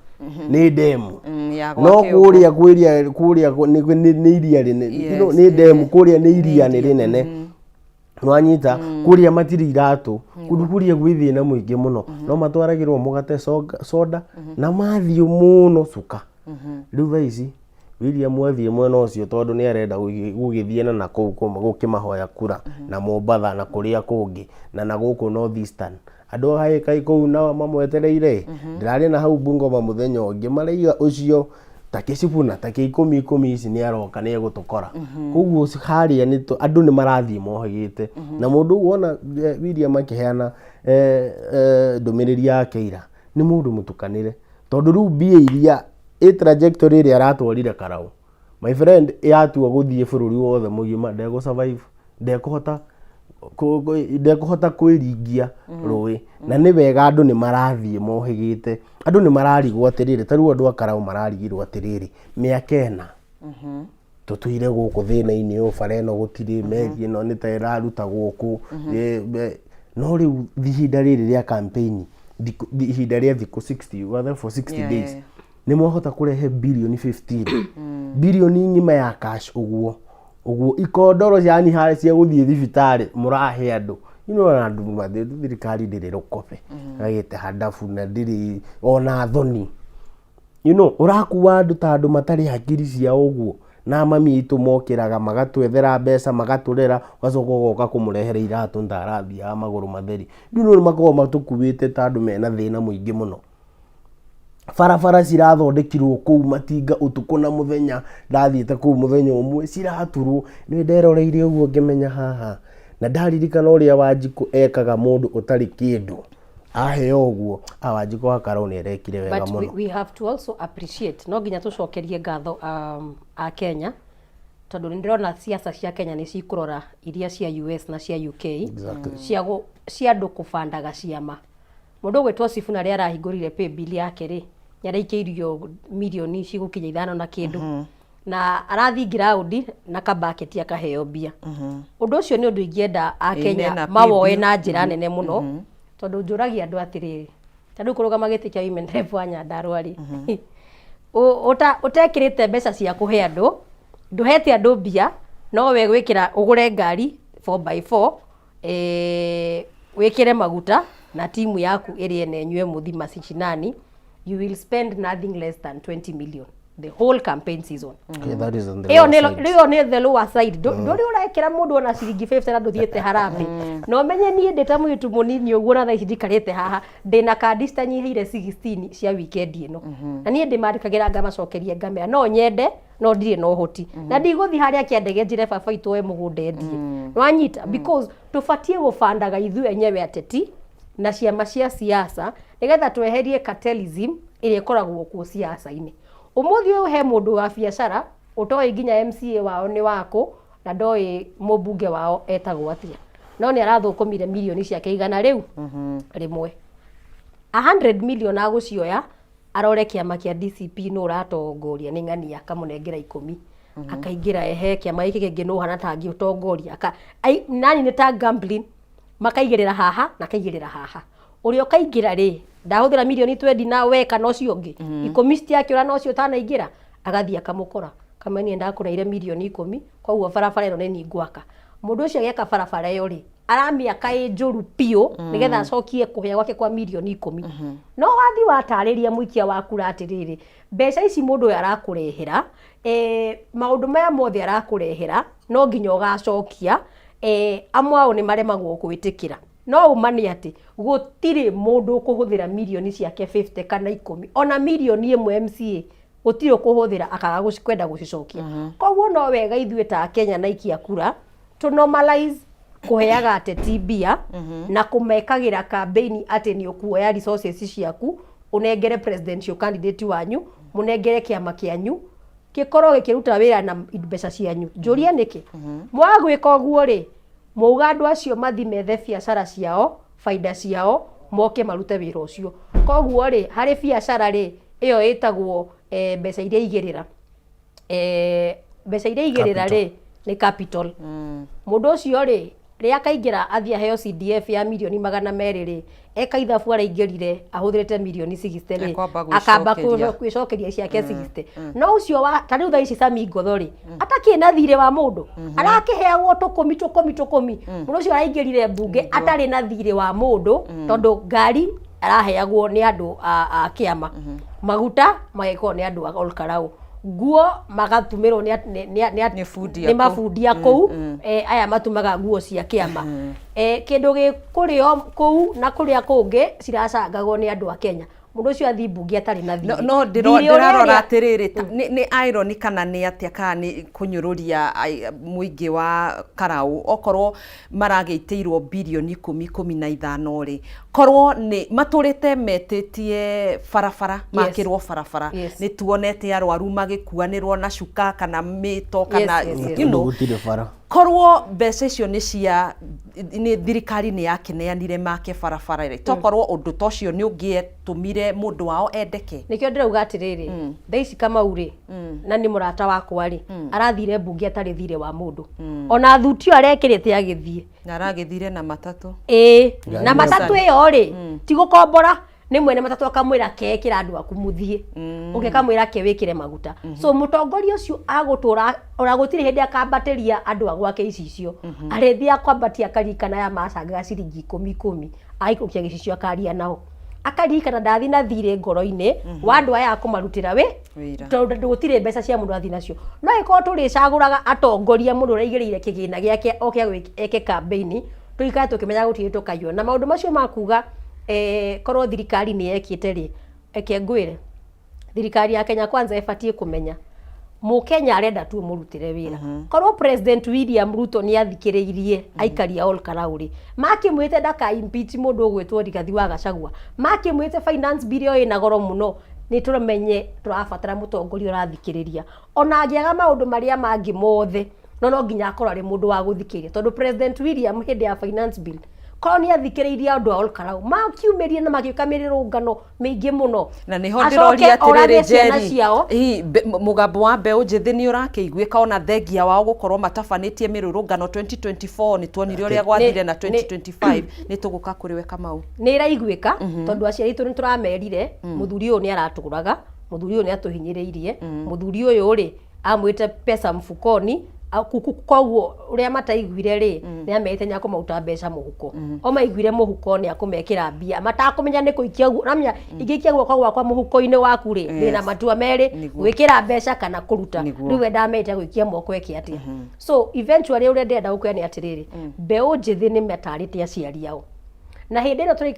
nĩ ndemu. Ya no gwake ũguo. Kũrĩa kwĩria kũrĩa nĩ iria rĩnene, nĩ ndemu, kũrĩa nĩ iria nĩ rĩnene, nwanyita kũrĩa matirĩ iratũ, kũndũ kũrĩa gwĩ thĩna mũingĩ mũno, no matwaragĩrwo mũgate, soda na mathiĩ mũno cuka. Rĩu thaa ici William athiĩ mwena ũcio tondũ nĩ arenda gũgĩthiĩ na nakũu gũkĩmahoya kura na Mombatha na kũrĩa kũngĩ na gũkũ North Eastern. Andũ a kai kũu nao mamwetereire. Ndĩrarĩ na hau Bungoma mũthenya ũngĩ, maraiga ũcio ta kĩcibuna ta kĩ ikũmi ikũmi ici nĩ aroka, nĩ egũtũkora. Koguo harĩa nĩ andũ nĩ marathiĩ mohĩgĩte na mũndũ ũguo. Ona William akĩheana ndũmĩrĩri yake ira, nĩ mũndũ mũtukanĩre, tondũ rĩu mbia iria ĩ trajectory ĩrĩa aratwarire Karau, my friend, yatua gũthiĩ bũrũri wothe mũgima, ndegũ survive, ndekũhota kwĩringia rũĩ. Na nĩ wega andũ nĩ marathiĩ mohĩgĩte, andũ nĩ mararigwo atĩrĩrĩ, ta rĩu andũ a Karau mararigirwo atĩrĩrĩ, mĩaka 4 tũtũire gũkũ thĩna-inĩ ũyũ, bara ĩno gũtirĩ, meri ĩno nĩ ta ĩraruta gũkũ. No rĩu ihinda rĩrĩ rĩa campaign, ihinda rĩa thikũ 60, we are there for 60 days, nĩ mwahota kũrehe birioni 15, birioni ng'ima ya cash ũguo ũguo, ikondoro yani harĩa cia gũthiĩ thibitarĩ mũrahe andũ. Na andũ thirikari ndĩrĩ rũkobe gagĩte handabu na ndĩrĩ ona thoni. Ũrakua andũ ta andũ matarĩ hakiri ciao ũguo, na mami aitũ mokĩraga magatwethera mbeca, magatũrera, ũgacoka ũgoka kũmũrehere iratũ ta arathiaga magũrũ matheri. Rĩu nĩ makoragwo matũkuĩte ta andũ mena thĩna mũingĩ mũno. Barabara cirathondekirwo kũu matinga ũtukũ na mũthenya. Ndathiĩte kũu mũthenya ũmwe, ciraturwo. Nĩ nderoreire ũguo ngĩmenya haha, na ndaririkana ũrĩa Wanjikũ ekaga mũndũ ũtarĩ kĩndũ aheo ũguo. A Wanjikũ wa Karau nĩ arekire wega But mũno. we have to also appreciate, no nginya tũcokerie ngatho a Kenya. Tondũ nĩ ndĩrona ciaca cia Kenya nĩ cikũrora iria cia US na cia UK. Cia andũ kũbandaga ciama. Mũndũ ũgwĩtwo Sifuna rĩrĩa arahingũrire paybill yake rĩ, nĩ araikĩirio mirioni cigũkinya ithano na kĩndũ. Na arathiĩ ground na kabaketi akaheo mbia. Ũndũ ũcio nĩ ũndũ ingĩenda Akenya na mawoe paybill. na njĩra nene mũno, tondũ njũragia andũ atĩrĩrĩ, ta rĩu kũrũgama gĩtĩ kĩa women rep wa Nyandarua rĩ, ũtekĩrĩte mbeca cia kũhe andũ, ndũhete andũ mbia, no we gwĩkĩra ũgũre ngari 4x4, wĩkĩre maguta na timu yaku ĩrĩe na ĩnyue mũthi macinani, you will spend nothing less than 20 million the whole campaign season. Okay, that is on the Ĩyo lower nĩ side. ĩyo nĩ the lower side. Ndũrĩ ũrekĩra mũndũ ona ciringi 50 na ndũthiĩte harambĩ. Na ũmenye niĩ ndĩ ta mũirĩtu mũnini ũguo na thaa ici njikarĩte haha, ndĩna kandi citanyihĩire 16 cia weekend ĩno, na niĩ ndĩmandĩkagĩra ngamacokeria ngamera no nyende no ndirĩ na ũhoti, na ndigũthiĩ harĩa kĩandege njĩre baba witũ oe mũgũnda endie. Nĩwanyita? Because tũbatiĩ gũbandaga ithuĩ enyewe ateti na ciama cia siasa, nĩgetha tweherie cartelism ĩrĩa ĩkoragwo kuo siasa-inĩ. Ũmũthĩ ũyũ he mũndũ wa biacara ũtoĩ nginya MCA wao nĩ wakũ na ndoĩ mũmbunge wao etagwo atĩa, no nĩ arathũkũmire mirioni ciake igana rĩu rĩmwe, 100 million agũcioya arore kĩama kĩa DCP nũ ũratongoria, nĩ ng'ania, akamũnengera 10, akaingĩra ehe kĩama gĩkĩ kĩngĩ nũ hana tangĩũtongoria. Nani nĩ ta gambling, makaigĩrĩra haha na akaigĩrĩra haha, ũrĩa ũkaingĩra rĩ ndahũthĩra mirioni 20 na we kana ũcio ũngĩ 10 citiakĩũra, na ũcio ũtanaingĩra agathiĩ akamũkora kamwe, niĩ ndakũneire mirioni 10, koguo barabara ĩno nĩ niĩ ngwaka. Mũndũ ũcio agĩaka barabara ĩyo rĩ, aramĩaka ĩ njũru biũ nĩgetha acokie kũhĩa gwake kwa mirioni 10. No wathi watarĩria mũikia wa kura atĩrĩrĩ, mbeca ici mũndũ ũyũ arakũrehera, maũndũ maya mothe arakũrehera no nginya ũgacokia, amwe ao nĩ maremagwo gwĩtĩkĩra. No ũma nĩ atĩ gũtirĩ mũndũ ũkũhũthĩra mirioni ciake 50 kana 10, ona mirioni 1 MCA, gũtirĩ ũkũhũthĩra akaga kwenda gũcicokia. Koguo no wega ithuĩ ta Kenya na ikia kura to normalize kũheaga ateti mbia na kũmekagĩra campaign atĩ nĩ ũkuoya resources ciaku ũnengere presidential candidate wanyu, mũnengere kĩama kĩanyu gĩkorwo gĩkĩruta wĩra na mbeca cianyu. Njũrie nĩkĩ mwaga gwĩka ũguo rĩ, mwauga andũ acio mathi methe biacara ciao, baida ciao, moke marute wĩra ũcio. Koguo rĩ, harĩ biacara rĩ, ĩyo ĩtagwo mbeca iria igĩrĩra, mbeca iria igĩrĩra rĩ, nĩ capital. Mũndũ ũcio rĩ, rĩrĩa akaingĩra athiĩ aheo CDF ya mirioni 200 rĩ, eka ithabu araingĩrire ahũthĩrĩte mirioni 60 rĩ, Ekwamba akamba gwĩcokeria. Kwĩcokeria ciake 60. No ũcio wa ta rĩu thaa ici Sami Ngotho rĩ, atakĩrĩ na thirĩ wa mũndũ, arakĩheagwo tũkũmi tũkũmi tũkũmi. Mũndũ ũcio araingĩrire mbunge atarĩ na thirĩ wa mũndũ, tondũ ngari araheagwo nĩ andũ a kĩama, maguta magekwo nĩ andũ a Olkarau, nguo magatumĩrwo nĩ Nĩ bundi nĩ a kũu. Mabundi a kũu, aya matumaga nguo cia kĩama, kĩndũ gĩkũrĩo kũu na kũrĩa kũngĩ ciracangagwo nĩ andũ a Kenya. Mũndũ ũcio athiĩ mbunge atarĩ na No, thirĩ. no Thirĩ ũrĩa ndĩrarora atĩrĩrĩ, nĩ irony kana nĩ atĩa, kana nĩ kũnyũrũria mũingĩ wa Karau, okorwo maragĩitĩirwo birioni 10, 15 rĩ, korwo nĩ matũrĩte metĩtie barabara, makĩrwo barabara. Nĩ tuonete arwaru magĩkuanĩrwo na cuka kana mĩto kana yes. Gũtirĩ bara. Korwo mbeca icio nĩ cia nĩ thirikari nĩ yakĩneanire make barabara rĩ, tokorwo ũndũ ta ũcio nĩ ũngĩetũmire mũndũ wao endeke. Nĩkĩo ndĩrauga atĩrĩrĩ, thaa ici Kamau rĩ, na nĩ mũrata wakwa rĩ, arathire mbunge atarĩ thirĩ wa mũndũ, ona thuti ĩyo arekĩrĩte agĩthiĩ. Na aragĩthire na matatũ. Ĩĩ, Ngari na matatũ ĩyo rĩ, ti gũkombora, nĩ mwene matatũ akamwĩra kekĩra andũ aku mũthiĩ, ũngĩ akamwĩra ke wĩkĩre maguta. So mũtongoria ũcio agũtũra ona gũtirĩ hĩndĩ akambatĩria andũ a gwake icicio, arĩthiaga kwambatia akaririkana aya macangaga ciringi 10 10, agaikũrũkia gĩcicio akaria nao, akaririkana ndathi na thirĩ ngoro-inĩ wa andũ aya akũmarutĩra wĩ Wĩra. Tondũ gũtirĩ mbeca cia mũndũ athiĩ nacio. No ĩkorwo tũrĩcagũraga atongoria mũndũ ũraigĩrĩire kĩgĩna gĩake oke eke campaign, tũikare tũkĩmenyaga gũtirĩ tũkaiywo. Na maũndũ macio ma kuga korwo thirikari nĩ yekĩte rĩ, reke ngwĩre, thirikari ya Kenya Kwanza ĩbatiĩ kũmenya mũkenya arenda tu mũrutĩre wĩra. Korwo President William Ruto nĩ athikĩrĩirie aikari a Ol Kalou rĩ, makĩmwĩte ndaka impeach mũndũ ũgwĩtwo Rigathi wa Gachagua, makĩmwĩte finance bill ĩyo ĩna goro mũno. Nĩ tũmenye tũrabatara mũtongoria ũrathikĩrĩria, ona angĩaga maũndũ marĩa mangĩ mothe, no nginya akorwo arĩ mũndũ wa gũthikĩrĩria, tondũ President William hĩndĩ ya finance bill korwo nĩ athikĩrĩirie andũ a Olkarau makiumĩrie na magĩũka mĩrũrũngano mĩingĩ mũno. Na nĩho Acoke ndĩroria atĩrĩrĩ, orage ciana Njeri, ciao. Hihi mũgambo wa mbeũ njĩthĩ nĩ ũrakĩiguĩka ona thengia wao gũkorwo matabanĩtie mĩrũrũngano 2024? Nĩ tuonire ũrĩa gwathire na 2025. Nĩ tũgũka kũrĩ we, Kamau. Nĩ ĩraiguĩka, tondũ aciari aitũ nĩ tũramerire mũthuri ũyũ nĩ aratũraga, mũthuri ũyũ nĩ atũhinyĩrĩirie, mũthuri ũyũ rĩ amwĩte pesa mfukoni. Koguo ũrĩa mataiguire rĩ, nĩ amerite nĩ akũmaruta mbeca mũhuko. O maiguire mũhuko nĩ akũmekĩra mbia, matakũmenya nĩ kũikia ramenya ingĩikia guoko gwakwa mũhuko-inĩ waku rĩ, ndĩna matua merĩ: gwĩkĩra mbeca kana kũruta. Rĩu we ndamerĩte gũikia moko eke atĩa? So eventually, ũrĩa ndĩrenda gũkwĩra nĩ atĩrĩrĩ, mbeũ njĩthĩ nĩ matarĩte aciari ao. Na hĩndĩ ĩno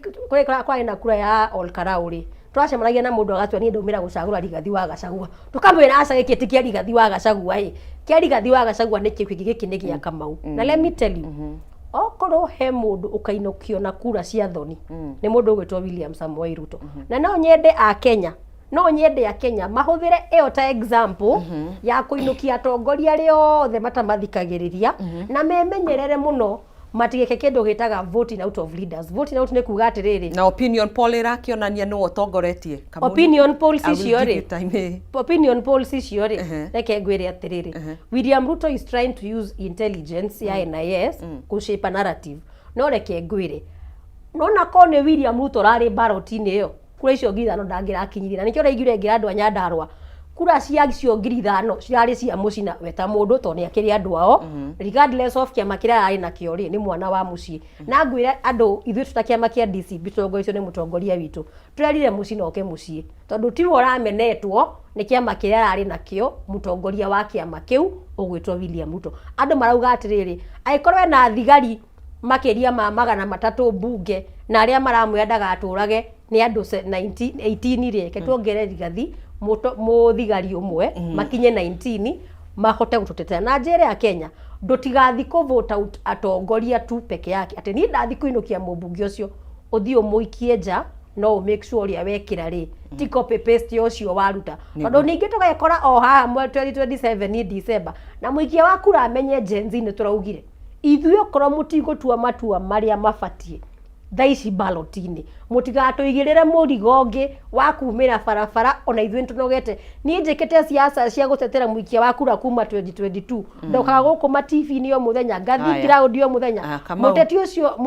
kwarĩ na kura ya Olkarau rĩ, twacemanagia na mũndũ agatua, "Niĩ ndaumĩra gũcagũra Rigathi wa Gachagua." Tũkamwĩra, "Aca, gĩkĩ ti kĩa Rigathi wa Gachagua ĩ, kĩa Rigathi wa Gachagua nĩ kĩu kĩngĩ, gĩkĩ nĩ gĩa Kamau." Na let me tell you, okorwo he mũndũ ũkainũkio na kura cia thoni, nĩ mũndũ ũgwĩtwo William Samoei Ruto. Na no nyende a Kenya mahũthĩre ĩyo ta example ya kũinũkia atongoria arĩa othe matamathikagĩrĩria, na memenyerere mũno matigeke kĩndũ gĩtaga voting out of leaders. Voting out nĩ kuga atĩrĩrĩ, Na opinion poll ĩrakĩonania nĩwe ũtongoretie. Kamau, Opinion polls I will icio give rĩ, you time, eh. opinion polls icio rĩ, reke ngwĩre atĩrĩrĩ, William Ruto is trying to use intelligence ya NIS kũ shape a narrative. No reke ngwĩre, nona korwo nĩ William Ruto ũrarĩ ballot-inĩ ĩyo, kura icio 5,000 ndangĩrakinyirie. Na nĩkĩo ũraiguire ngĩra andũ a Nyandarua kura cia icio 5,000 cirarĩ cia mũcina we ta mũndũ, tondũ nĩ akĩrĩ andũ ao, regardless of kĩama kĩrĩa ararĩ nakĩo rĩ, nĩ mwana wa mũciĩ. Na ngwĩre andũ, ithuĩ tũta kĩama kĩa DCP tũtongoretio nĩ mũtongoria witũ, tũrerire mũcina oke mũciĩ, tondũ tiwe ũramenetwo nĩ kĩama kĩrĩa ararĩ nakĩo. Mũtongoria wa kĩama kĩu ũgwĩtwo William Ruto, andũ marauga atĩrĩrĩ, angĩkorwo ena thigari makĩria ma 300 mbunge na arĩa maramwĩra ndagatũrage nĩ andũ 19 18 rĩ, reke tuongerere Rigathi mũthigari ũmwe makinye 19 mahote gũtũtetera. Na njĩre ya Kenya, ndũtigathi kũ vote out atongoria tu peke yake, atĩ niĩ ndathi kũinũkia mũmbunge ũcio, ũthiĩ ũmũikie nja. No ũ make sure ũrĩa wekĩra rĩ ti copy paste ũcio waruta, tondũ ningĩ tũgekora o haha 2027 December na mũikia wa kura amenye Gen Z nĩ tũraugire ithuĩ, okorwo mũtigũtua matua marĩa mabatiĩ thaa ici ballot-inĩ, mũtigatũigĩrĩre mũrigo ũngĩ wa kumĩra barabara. Ona ithuĩ nĩtũnogete. Niĩ njĩkĩte siasa cia gũtetera mũikia wa kura kuma 2022, ndokaga gũkũ ma TV-inĩ o mũthenya, ngathiĩ Aya. ground o mũthenya. Ah, Kamau. Mũteti ũcio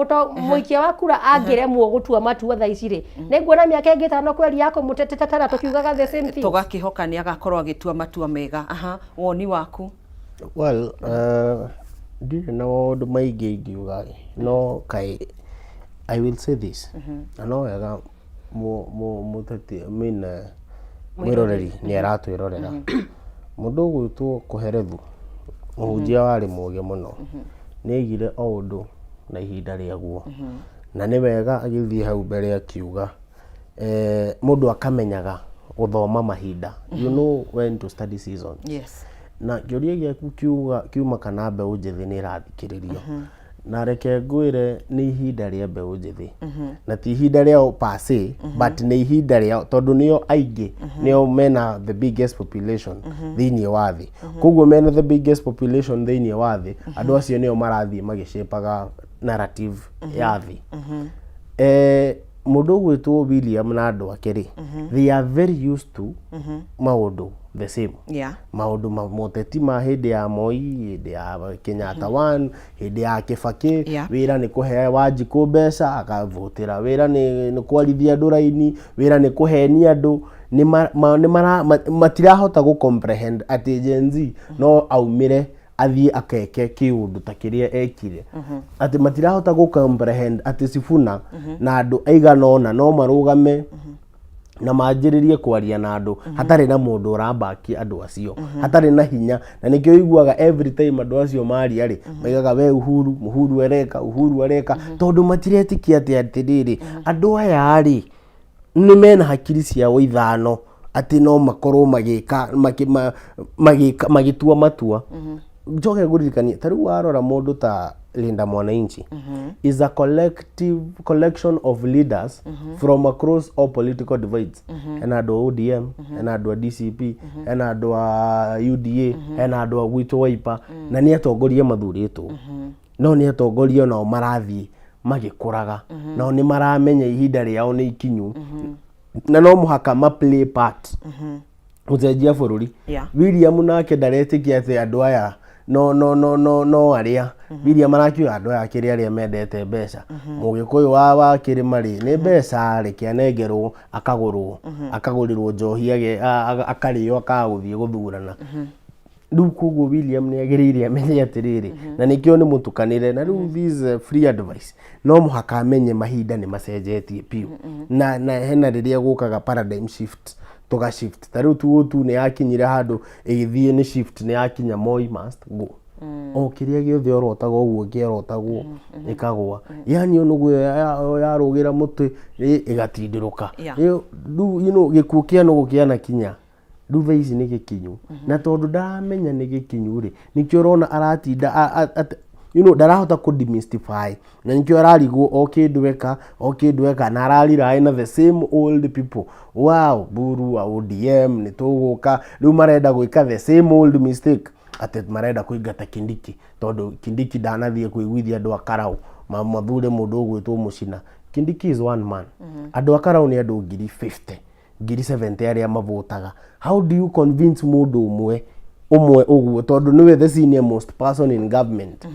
mũikia wa kura angĩremwo gũtua matua thaa ici rĩ, nĩnguona mĩaka ĩngĩ 5 kweri ya kũmũtetetera tũkiugaga the same thing. Tũgakĩhoka nĩ agakorwo agĩtua matua mega. Aha, woni waku? Well, ndirĩ na maũndũ maingĩ ingiuga, no kaĩ I will say this, na no wega mũteti, I mean, mwĩroreri nĩ aratwĩrorera. Mũndũ ũgwĩtwo Kũherethu, mũhunjia warĩ mũũgĩ mũno, nĩ aigire o ũndũ na ihinda rĩaguo, na nĩ wega agĩthiĩ hau mbere akiuga mũndũ akamenyaga gũthoma mahinda, you know when to study seasons. Na kĩũria gĩaku kiuga kiuma kana mbeũ njĩthĩ nĩ ĩrathikĩrĩrio, na reke ngwĩre, nĩ ihinda rĩa mbeũ njĩthĩ, na ti ihinda rĩao per se, but nĩ ihinda rĩao tondũ nĩo aingĩ, nĩo mena the biggest population thĩinĩ wa thĩ. Koguo mena the biggest population thĩinĩ wa thĩ, andũ acio nĩo marathiĩ magĩshapaga narrative ya thĩ. Mũndũ ũgwĩtwo William na andũ ake rĩ, they are very used to maũndũ the same, maũndũ ma moteti ma hĩndĩ ya Moi, hĩndĩ ya Kenyatta one, hĩndĩ ya Kibaki. Wĩra nĩ kũhe Wanjikũ mbeca akavotera, wĩra nĩ kwarithia andũ raini, wĩra nĩ kũhenia andũ. Nĩ matirahota gũ comprehend atĩ Gen Z no aumĩre athiĩ akeke kĩũndũ ta kĩrĩa ekire, atĩ matirahota gũ comprehend atĩ Sifuna na andũ aigana ũna no marũgame na manjĩrĩrie kwaria na andũ hatarĩ na mũndũ ũrambaki andũ acio, hatarĩ na hinya. Na nĩkĩo ũiguaga every time andũ acio maria rĩ, maigaga we Uhuru Uhuru areka, Uhuru areka, tondũ matiretĩkia atĩ atĩrĩrĩ, andũ aya rĩ, nĩ mena hakiri ciao ithano, atĩ no makorwo magĩka magĩtua matua. Njoke ngũririkanie, ta rĩu warora mũndũ ta Linda Mwananchi is a collective collection of leaders from across all political divides. Hena andũ a ODM, hena andũ a DCP, hena andũ a UDA, hena andũ a gwitũ Wiper, na nĩ atongoria mathurĩtwo, no nĩ atongoria onao marathiĩ magĩkũraga, nao nĩ maramenya ihinda rĩao nĩ ikinyu na no mũhaka ma play part gũcenjia bũrũri. William nake ndaretĩkia atĩ andũ aya no no no no no arĩa William arakiuga andũ aya akĩrĩ arĩa mendete mbeca. Mũgĩkũyũ wa kĩrĩma rĩ, nĩ mbeca, reke anengerwo akagũrwo, akagũrĩrwo njohi, akarĩo, akaga gũthiĩ gũthurana. Rĩu koguo William nĩ agĩrĩire amenye atĩrĩrĩ, na nĩkĩo nĩ mũtukanĩre na rĩu this free advice, no mũhaka amenye mahinda nĩ macenjetie biũ, na hena rĩrĩa gũkaga paradigm shift, tũga shift. Ta rĩu tu nĩ yakinyire handũ ĩgĩthiĩ nĩ shift, nĩ yakinya Moi must go, o kĩrĩa gĩothe orotaga ũguo kĩarotagwo ĩkagwa, yani nũgũ ĩyo yarũgĩra mũtĩ ĩgatindĩrũka. Rĩu gĩkuũ kĩa nũgũ kĩanakinya, rĩu thaa ici nĩ gĩkinyu, na tondũ ndaramenya nĩ gĩkinyu rĩ, nĩkĩo ũrona aratinda ndarahota kũ demystify, na nĩkĩo ararigwo o kĩndũ eka, o kĩndũ eka, na ararely na the same old people, wow, Buru wa ODM nĩ tũgũka. Rĩu marenda gwĩka the same old mistake, atĩ marenda kũingata Kindiki tondũ Kindiki ndanathiĩ kũiguithia andũ a Karau mathure mũndũ ũgwĩtwo Mũcina. Kindiki is one man. Andũ a Karau nĩ andũ 50,000, 70,000 arĩa mavotaga. How do you convince mũndũ ũmwe ũmwe ũguo, tondũ nĩwe the senior most person in government?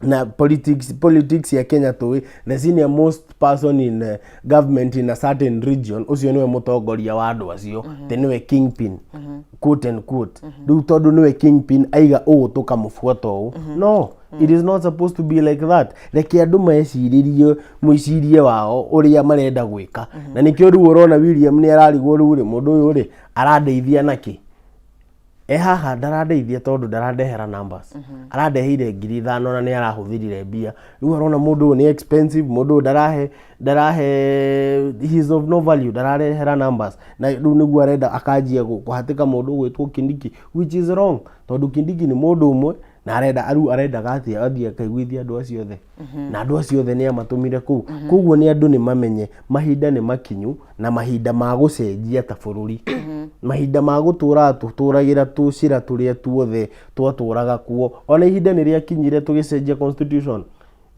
Na politics ya Kenya tũĩ the senior most person in government in a certain region, ũcio nĩwe mũtongoria wa andũ acio, te nĩwe kingpin, quote and quote. Rĩu tondũ nĩwe kingpin, aiga ũũ tũkamũbuata ũũ. No it is not supposed to be like that. Reke andũ mecirĩrie mwĩcirie wao ũrĩa marenda gwĩka, na nĩkĩo rĩu ũrona William nĩ ararigwo, rĩu rĩ, mũndũ ũyũ rĩ, arandeithia nakĩ? E haha ndarandeithia tondũ ndarandehera numbers, arandeheire 5,000 na nĩ arahũthĩrire mbia. Rĩu arona mũndũ ũyũ nĩ expensive, mũndũ ũyũ ndarahe, he is of no value, ndararehera numbers, na rĩu nĩguo arenda akanjia kũhatĩka mũndũ ũgwĩtwo Kindiki, which is wrong, tondũ Kindiki nĩ mũndũ ũmwe na arenda rĩu arendaga atĩ athiĩ akaiguithia andũ acio othe, na andũ acio othe nĩ amatũmire kũu. Koguo nĩ andũ nĩ mamenye mahinda nĩ makinyu, na mahinda ma gũcenjia ta bũrũri, mahinda ma gũtũraga tũtũragĩra tũcĩra tũrĩa tuothe twatũraga kuo. Ona ihinda nĩ rĩakinyire tũgĩcenjia constitution.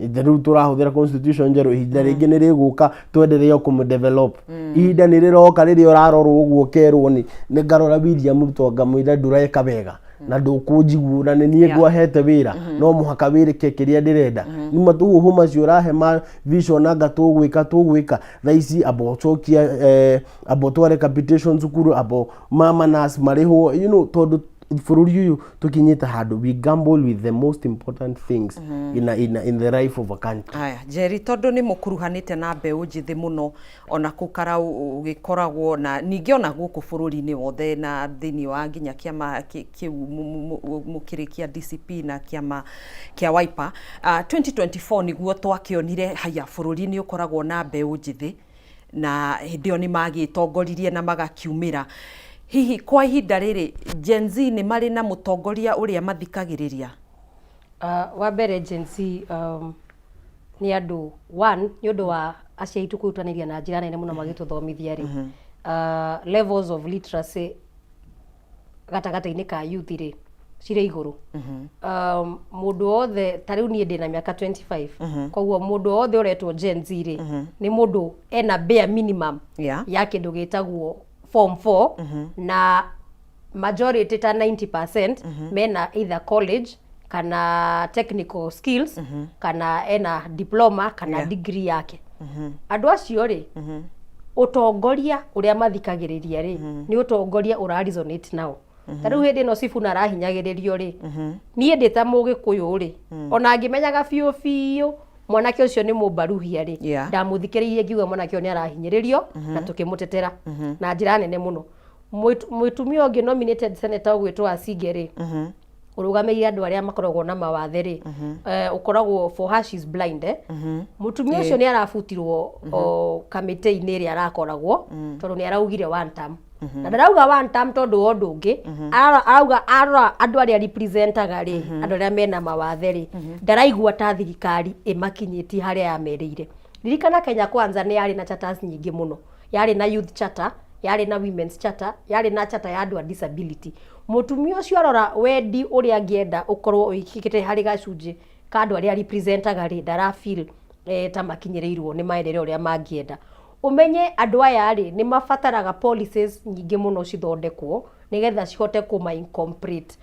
Rĩu tũrahũthĩra constitution njerũ. Ihinda rĩngĩ nĩ rĩgũka twendelee kũmũ-develop. Ihinda nĩ rĩroka rĩrĩa ũrarorwo ũguo ũkerwo nĩ ngarora William Ruto ngamwĩra, "Ndũreka wega na ndũkũnjigua, na nĩ niĩ ngwahete wĩra, no mũhaka wĩrĩke kĩrĩa ndĩrenda." Nĩ matũhũhũ macio ũrahe ma vision, anga tũgwĩka thaa ici, amba ũcokia, amba ũtware capitation cukuru, amba mama nurse marĩhwo, tondũ bũrũri ũyũ tũkinyĩte handũ we gamble with the most important things in the life of a country. Aya, Njeri, tondũ nĩ mũkuruhanĩte na mbeũ njĩthĩ mũno, ona kũu Karau ũgĩkoragwo na ningĩ ona gũkũ bũrũri-inĩ wothe, na thĩinĩ wa nginya kĩama kĩu mũkĩrĩ kĩa DCP na kĩama kĩa Wiper, 2024 nĩguo twakĩonire haya bũrũri nĩ ũkoragwo na mbeũ njĩthĩ, na hĩndĩ ĩyo nĩ magĩtongoririe na magakiumĩra. Hihi kwa ihinda rĩrĩ Gen Z nĩ marĩ na mũtongoria ũrĩa mathikagĩrĩria? Wa mbere, Gen Z nĩ andũ one, nĩ ũndũ wa aciari aitũ kwĩrutanĩria na njĩra nene mũno magĩtũthomithia rĩ, levels of literacy gatagatĩ-inĩ ka youth rĩ, cirĩ igũrũ. Mũndũ wothe, ta rĩu niĩ ndĩna mĩaka 25, koguo mũndũ wothe ũretwo Gen Z rĩ, nĩ mũndũ ena bare minimum ya kĩndũ gĩtagwo form 4, na majority ta 90% mena either college kana technical skills kana ena diploma kana degree yake. Andũ acio rĩ, ũtongoria ũrĩa mathikagĩrĩria rĩ, nĩ ũtongoria ũra resonate nao. Ta rĩu hĩndĩ ĩno Sifuna arahinyagĩrĩrio rĩ, niĩ ndĩ ta Mũgĩkũyũ rĩ, ona ngĩmenyaga biũ biũ mwanake ũcio nĩ mũmbaruhia rĩ, ndamũthikĩrĩirie ngiuga mwanake ũyũ nĩ arahinyĩrĩrio, na tũkĩmũtetera na njĩra nene mũno. Mũtumia ũngĩ nominated senator ũgwĩtwo Asinge rĩ, ũrũgamĩrĩire andũ arĩa makoragwo na mawathe rĩ, ũkoragwo, for her she's blind, eh? Mũtumia ũcio nĩ arabutirwo o kamĩtĩ-inĩ ĩrĩa arakoragwo tondũ nĩ araugire one term. Na ndarauga one term tondũ wa ũndũ ũngĩ, arauga arora andũ arĩa representaga rĩ, andũ arĩa mena mawathe rĩ, ndaraigua ta thirikari ĩmakinyĩtie harĩa yamerĩire. Ririkana Kenya Kwanza nĩ yarĩ na charters nyingĩ mũno, yarĩ na youth charter, yarĩ na women's charter, yarĩ na charter ya andũ a disability. Mũtumia ũcio arora wendi ũrĩa angĩenda ũkorwo wĩkĩkĩte harĩ gacunjĩ ka andũ arĩa representaga rĩ, ndara feel ta makinyĩrĩirwo nĩ maendeleo ũrĩa mangĩenda. Ũmenye andũ aya rĩ, nĩ mabataraga policies nyingĩ mũno cithondekwo nĩgetha cihote kũma incorporate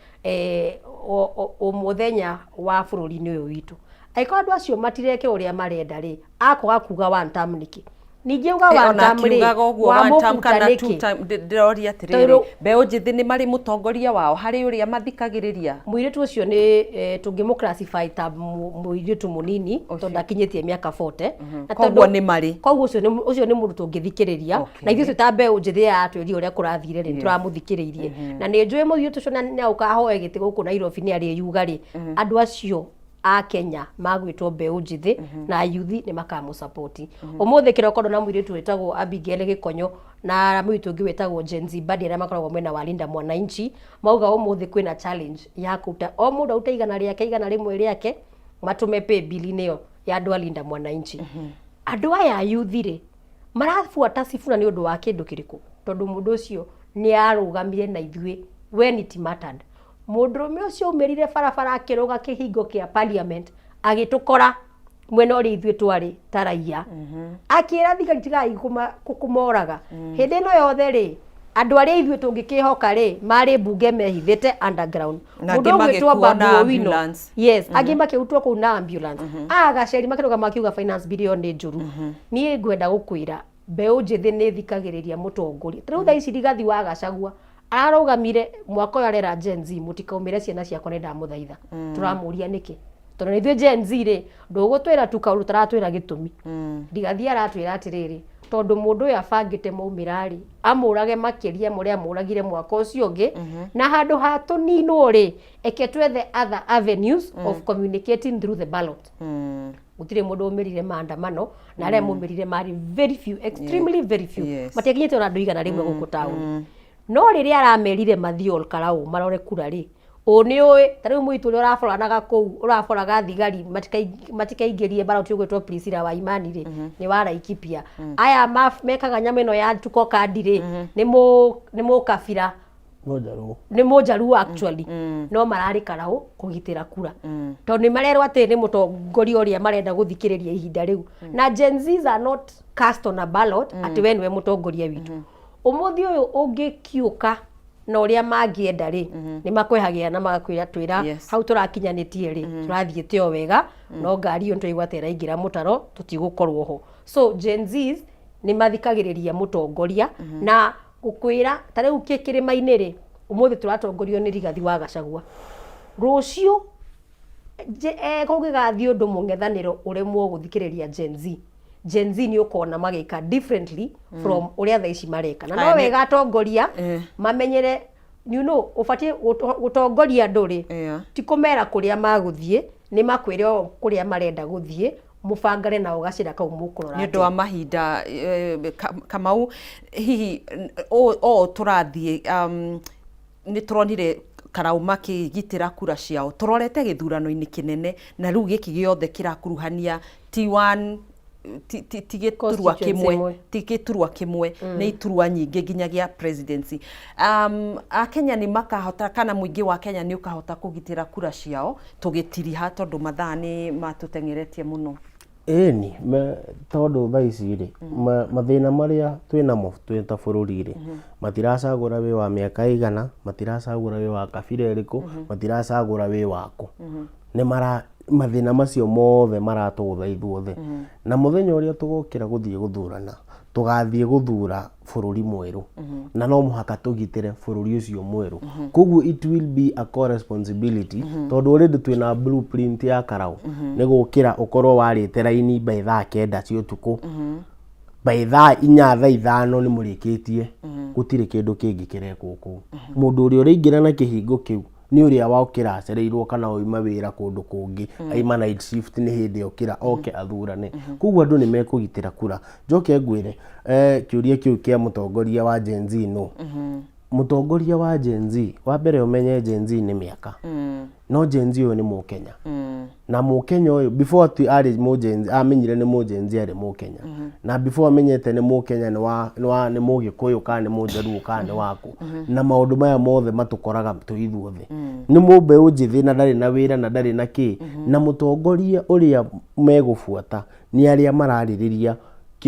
o mũthenya wa bũrũri-inĩ ũyũ witũ. Angĩkorwo andũ acio matireke ũrĩa marenda rĩ, akwaga kuga one term nĩkĩ? Ningĩ uga one Ona term rĩ, akiugaga ũguo one term wamũbuta kana two nĩkĩ? term, ndĩroria atĩrĩrĩ, mbeũ njĩthĩ nĩ marĩ mũtongoria wao harĩ ũrĩa mathikagĩrĩria? Mũirĩtu ũcio nĩ tũngĩmũ classify ta mũirĩtu mũnini tondũ ndakinyĩtie mĩaka 40. Na Koguo nĩ marĩ. Koguo ũcio nĩ mũndũ tũngĩthikĩrĩria. Na ithuĩ twĩ ta mbeũ njĩthĩ yatwĩrire ũrĩa kũrathire rĩ, tũramũthikĩrĩirie. Na nĩ njũĩ mũirĩtu ũcio na nĩ ahoe gĩtĩ gũkũ Nairobi nĩ arĩyuga rĩ, andũ acio a Kenya magwĩtwo mbeũ njĩthĩ na yuthi nĩ makamũsapoti. Ũmũthĩ kĩroko ndona mũirĩtu wĩtagwo Abigail Gĩkonyo na mũirĩtu ũngĩ wĩtagwo Gen Z Badi arĩa makoragwo mwena wa Linda Mwananchi, mauga ũmũthĩ kwĩna challenge ya kũruta o mũndũ arute 100 rĩake, 100 rĩake, matũme pay bill-inĩ ĩyo ya andũ a Linda Mwananchi. Andũ aya yuthi rĩ, marabuata Sifuna nĩ ũndũ wa kĩndũ kĩrĩkũ? Tondũ mũndũ ũcio nĩ arũgamire na ithuĩ when it mattered. Mũndũrũme ũcio aumĩrire barabara akĩrũga kĩhingo kĩa parliament agĩtũkora mwena ũrĩa ithuĩ twarĩ ta raia, akĩra thigari tigai kũmoraga. Hĩndĩ ĩno yothe rĩ, andũ arĩa ithuĩ tũngĩkĩhoka rĩ, marĩ mbunge mehithĩte underground. Na Mũndũ angĩ ũgwĩtwo magĩkuo Babu na Owino. ambulance. Yes, angĩ makĩrutwo kũu na ambulance. Aya gaceri makĩrũgama makiuga finance bill ĩyo nĩ njũru. Niĩ ngwenda gũkwĩra mbeũ njĩthĩ nĩ ĩthikagĩrĩria mũtongoria. Ta rĩu thaa ici Rigathi wa Gachagua ararũgamire mwaka ũyũ arera Gen Z, mũtikaumĩre ciana ciakwa nĩ ndamũthaitha. Tũramũria nĩkĩ? Tondũ ithuĩ Gen Z rĩ, ndũgũtwĩra tu kaũndũ, taratwĩra gĩtũmi. Rigathi aratwĩra atĩrĩrĩ, tondũ mũndũ ũyũ abangĩte maumĩra rĩ, amũrage makĩria ma ũrĩa amũragire mwaka ũcio ũngĩ, na handũ ha tũninwo rĩ, eke twethe other avenues of communicating through the ballot. Gũtirĩ mũndũ umĩrire maandamano, na arĩa maumĩrire marĩ very few, extremely very few. Matiakinyĩte ona andũ 100 gũkũ taũni. No rĩrĩa aramerire mathiĩ Ol Kalou marore kura rĩ, ũ nĩ ũĩ ta rĩu mũitũ ũrĩa ũraboranaga kũu, ũraboraga thigari matikaingĩrie ballot, ũgwĩtwo Priscilla wa Imani rĩ, nĩ wa Laikipia. Aya mekaga nyama ĩno ya tuko kandi rĩ, nĩ mũkabira. No njaruo. Nĩ mũjaruo actually, no mararĩ karaũ kũgitĩra kura tondũ nĩ marerwo atĩ nĩ mũtongoria ũrĩa marenda gũthikĩrĩria ihinda rĩu. Na Gen Zs are not cast on a ballot atĩ we nĩwe mũtongoria witũ. Ũmũthĩ ũyũ ũngĩkiũka na ũrĩa mangĩenda rĩ, nĩ makwehagĩra na magakwĩra twĩra hau tũrakinyanĩtie rĩ, tũrathiĩte o wega, no ngari ĩyo nĩtwaigua atĩ ĩraingĩra mũtaro, tũtigũkorwo ho. So Gen Zs nĩ mathikagĩrĩria mũtongoria. Na gũkwĩra ta rĩu kĩrĩma-inĩ rĩ, ũmũthĩ tũratongorio nĩ Rigathi wa Gachagua, rũciũ kũngĩgathiĩ ũndũ mũng'ethanĩro ũremwo gũthikĩrĩria Gen Z, Gen Z nĩ ũkona magĩka differently from ũrĩa thaa ici mareka. Na no Aya, wega atongoria mamenyere, ũbatiĩ gũtongoria andũ rĩ, ti kũmera kũrĩa magũthiĩ, nĩ makwĩre o kũrĩa marenda gũthiĩ, mũbangane nao gacĩra kau mũkũrora. Nĩ ũndũ wa mahinda, Kamau, hihi o tũrathiĩ, nĩ tũronire Karau makĩgitĩra kura ciao, tũrorete gĩthurano-inĩ kĩnene, na rĩu gĩkĩ gĩothe kĩrakuruhania ti one, ti gĩturwa constituency kĩmwe ĩmwe. Ti gĩturwa kĩmwe, nĩ iturwa nyingĩ nginyagia presidency. Akenya nĩ makahota, kana mũingĩ wa Kenya nĩ ũkahota kũgitĩra kura ciao tũgĩtiriha, tondũ mathaa nĩ matũteng'eretie mũno? Ĩni, tondũ thaa ici rĩ, mathĩna marĩa twĩnamo twĩ ta bũrũri rĩ, matiracagũra wĩ wa mĩaka ĩigana, matiracagũra wĩ wa kabira ĩrĩkũ, matiracagũra wĩ wakũ. Nĩ mara mathĩna macio mothe maratũgũtha ithuothe. Na mũthenya ũrĩa tũgokĩra gũthiĩ gũthurana, tũgathiĩ gũthura bũrũri mwerũ, na no mũhaka tũgitĩre bũrũri ũcio mwerũ. Koguo it will be a core responsibility, tondũ already twĩna blueprint ya Karau nĩ gũkĩra ũkorwo warĩte raini by thaa 9 cia ũtukũ, by thaa 4, thaa 5 nĩ mũrĩkĩtie, gũtirĩ kĩndũ kĩngĩ kĩrekwo kũu. Mũndũ ũrĩa ũraingĩra na kĩhingo kĩu Nĩ ũrĩa wokĩra acereirwo kana oima wĩra kũndũ kũngĩ, aima night shift, nĩ hĩndĩ okĩra oke athurane. Koguo andũ nĩ mekũgitĩra kura. Njoke ngwĩre, kĩũria kĩu kĩa mũtongoria wa Gen Z, no mũtongoria wa Gen Z wa mbere, ũmenye Gen Z nĩ mĩaka, no Gen Z ũyũ nĩ Mũkenya, na Mũkenya ũyũ before ati arĩ mũ Gen Z, amenyire nĩ mũ Gen Z arĩ Mũkenya, na before amenyete nĩ Mũkenya nĩ wa nĩ wa nĩ Mũgĩkũyũ kana nĩ Mũjaruo kana nĩ waku, na maũndũ maya mothe matũkoraga tũ ithuothe. Nĩ mũmbeũ njĩthĩ na ndarĩ na wĩra na ndarĩ na kĩ, na mũtongoria ũrĩa megũbuata nĩ arĩa mararĩrĩria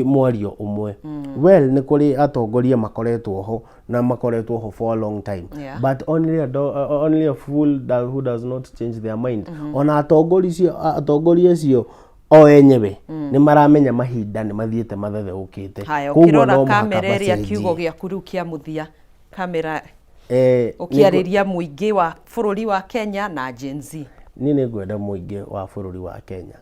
mwario ũmwe. Well, nĩ kũrĩ atongoria makoretwo ho na makoretwo ho for a long time, but only a fool who does not change their mind. Ona atongoria acio o enyewe nĩ maramenya mahinda nĩ mathiĩte mathetheũkĩte. Haya. Koguo ũkĩrora no mũhaka kamera ĩrĩa, macenjie. Kiugo gĩaku rĩu kĩa mũthia, kamera, ũkĩarĩria mũingĩ wa bũrũri wa Kenya na Gen Z. Niĩ nĩ ngwenda mũingĩ wa bũrũri wa Kenya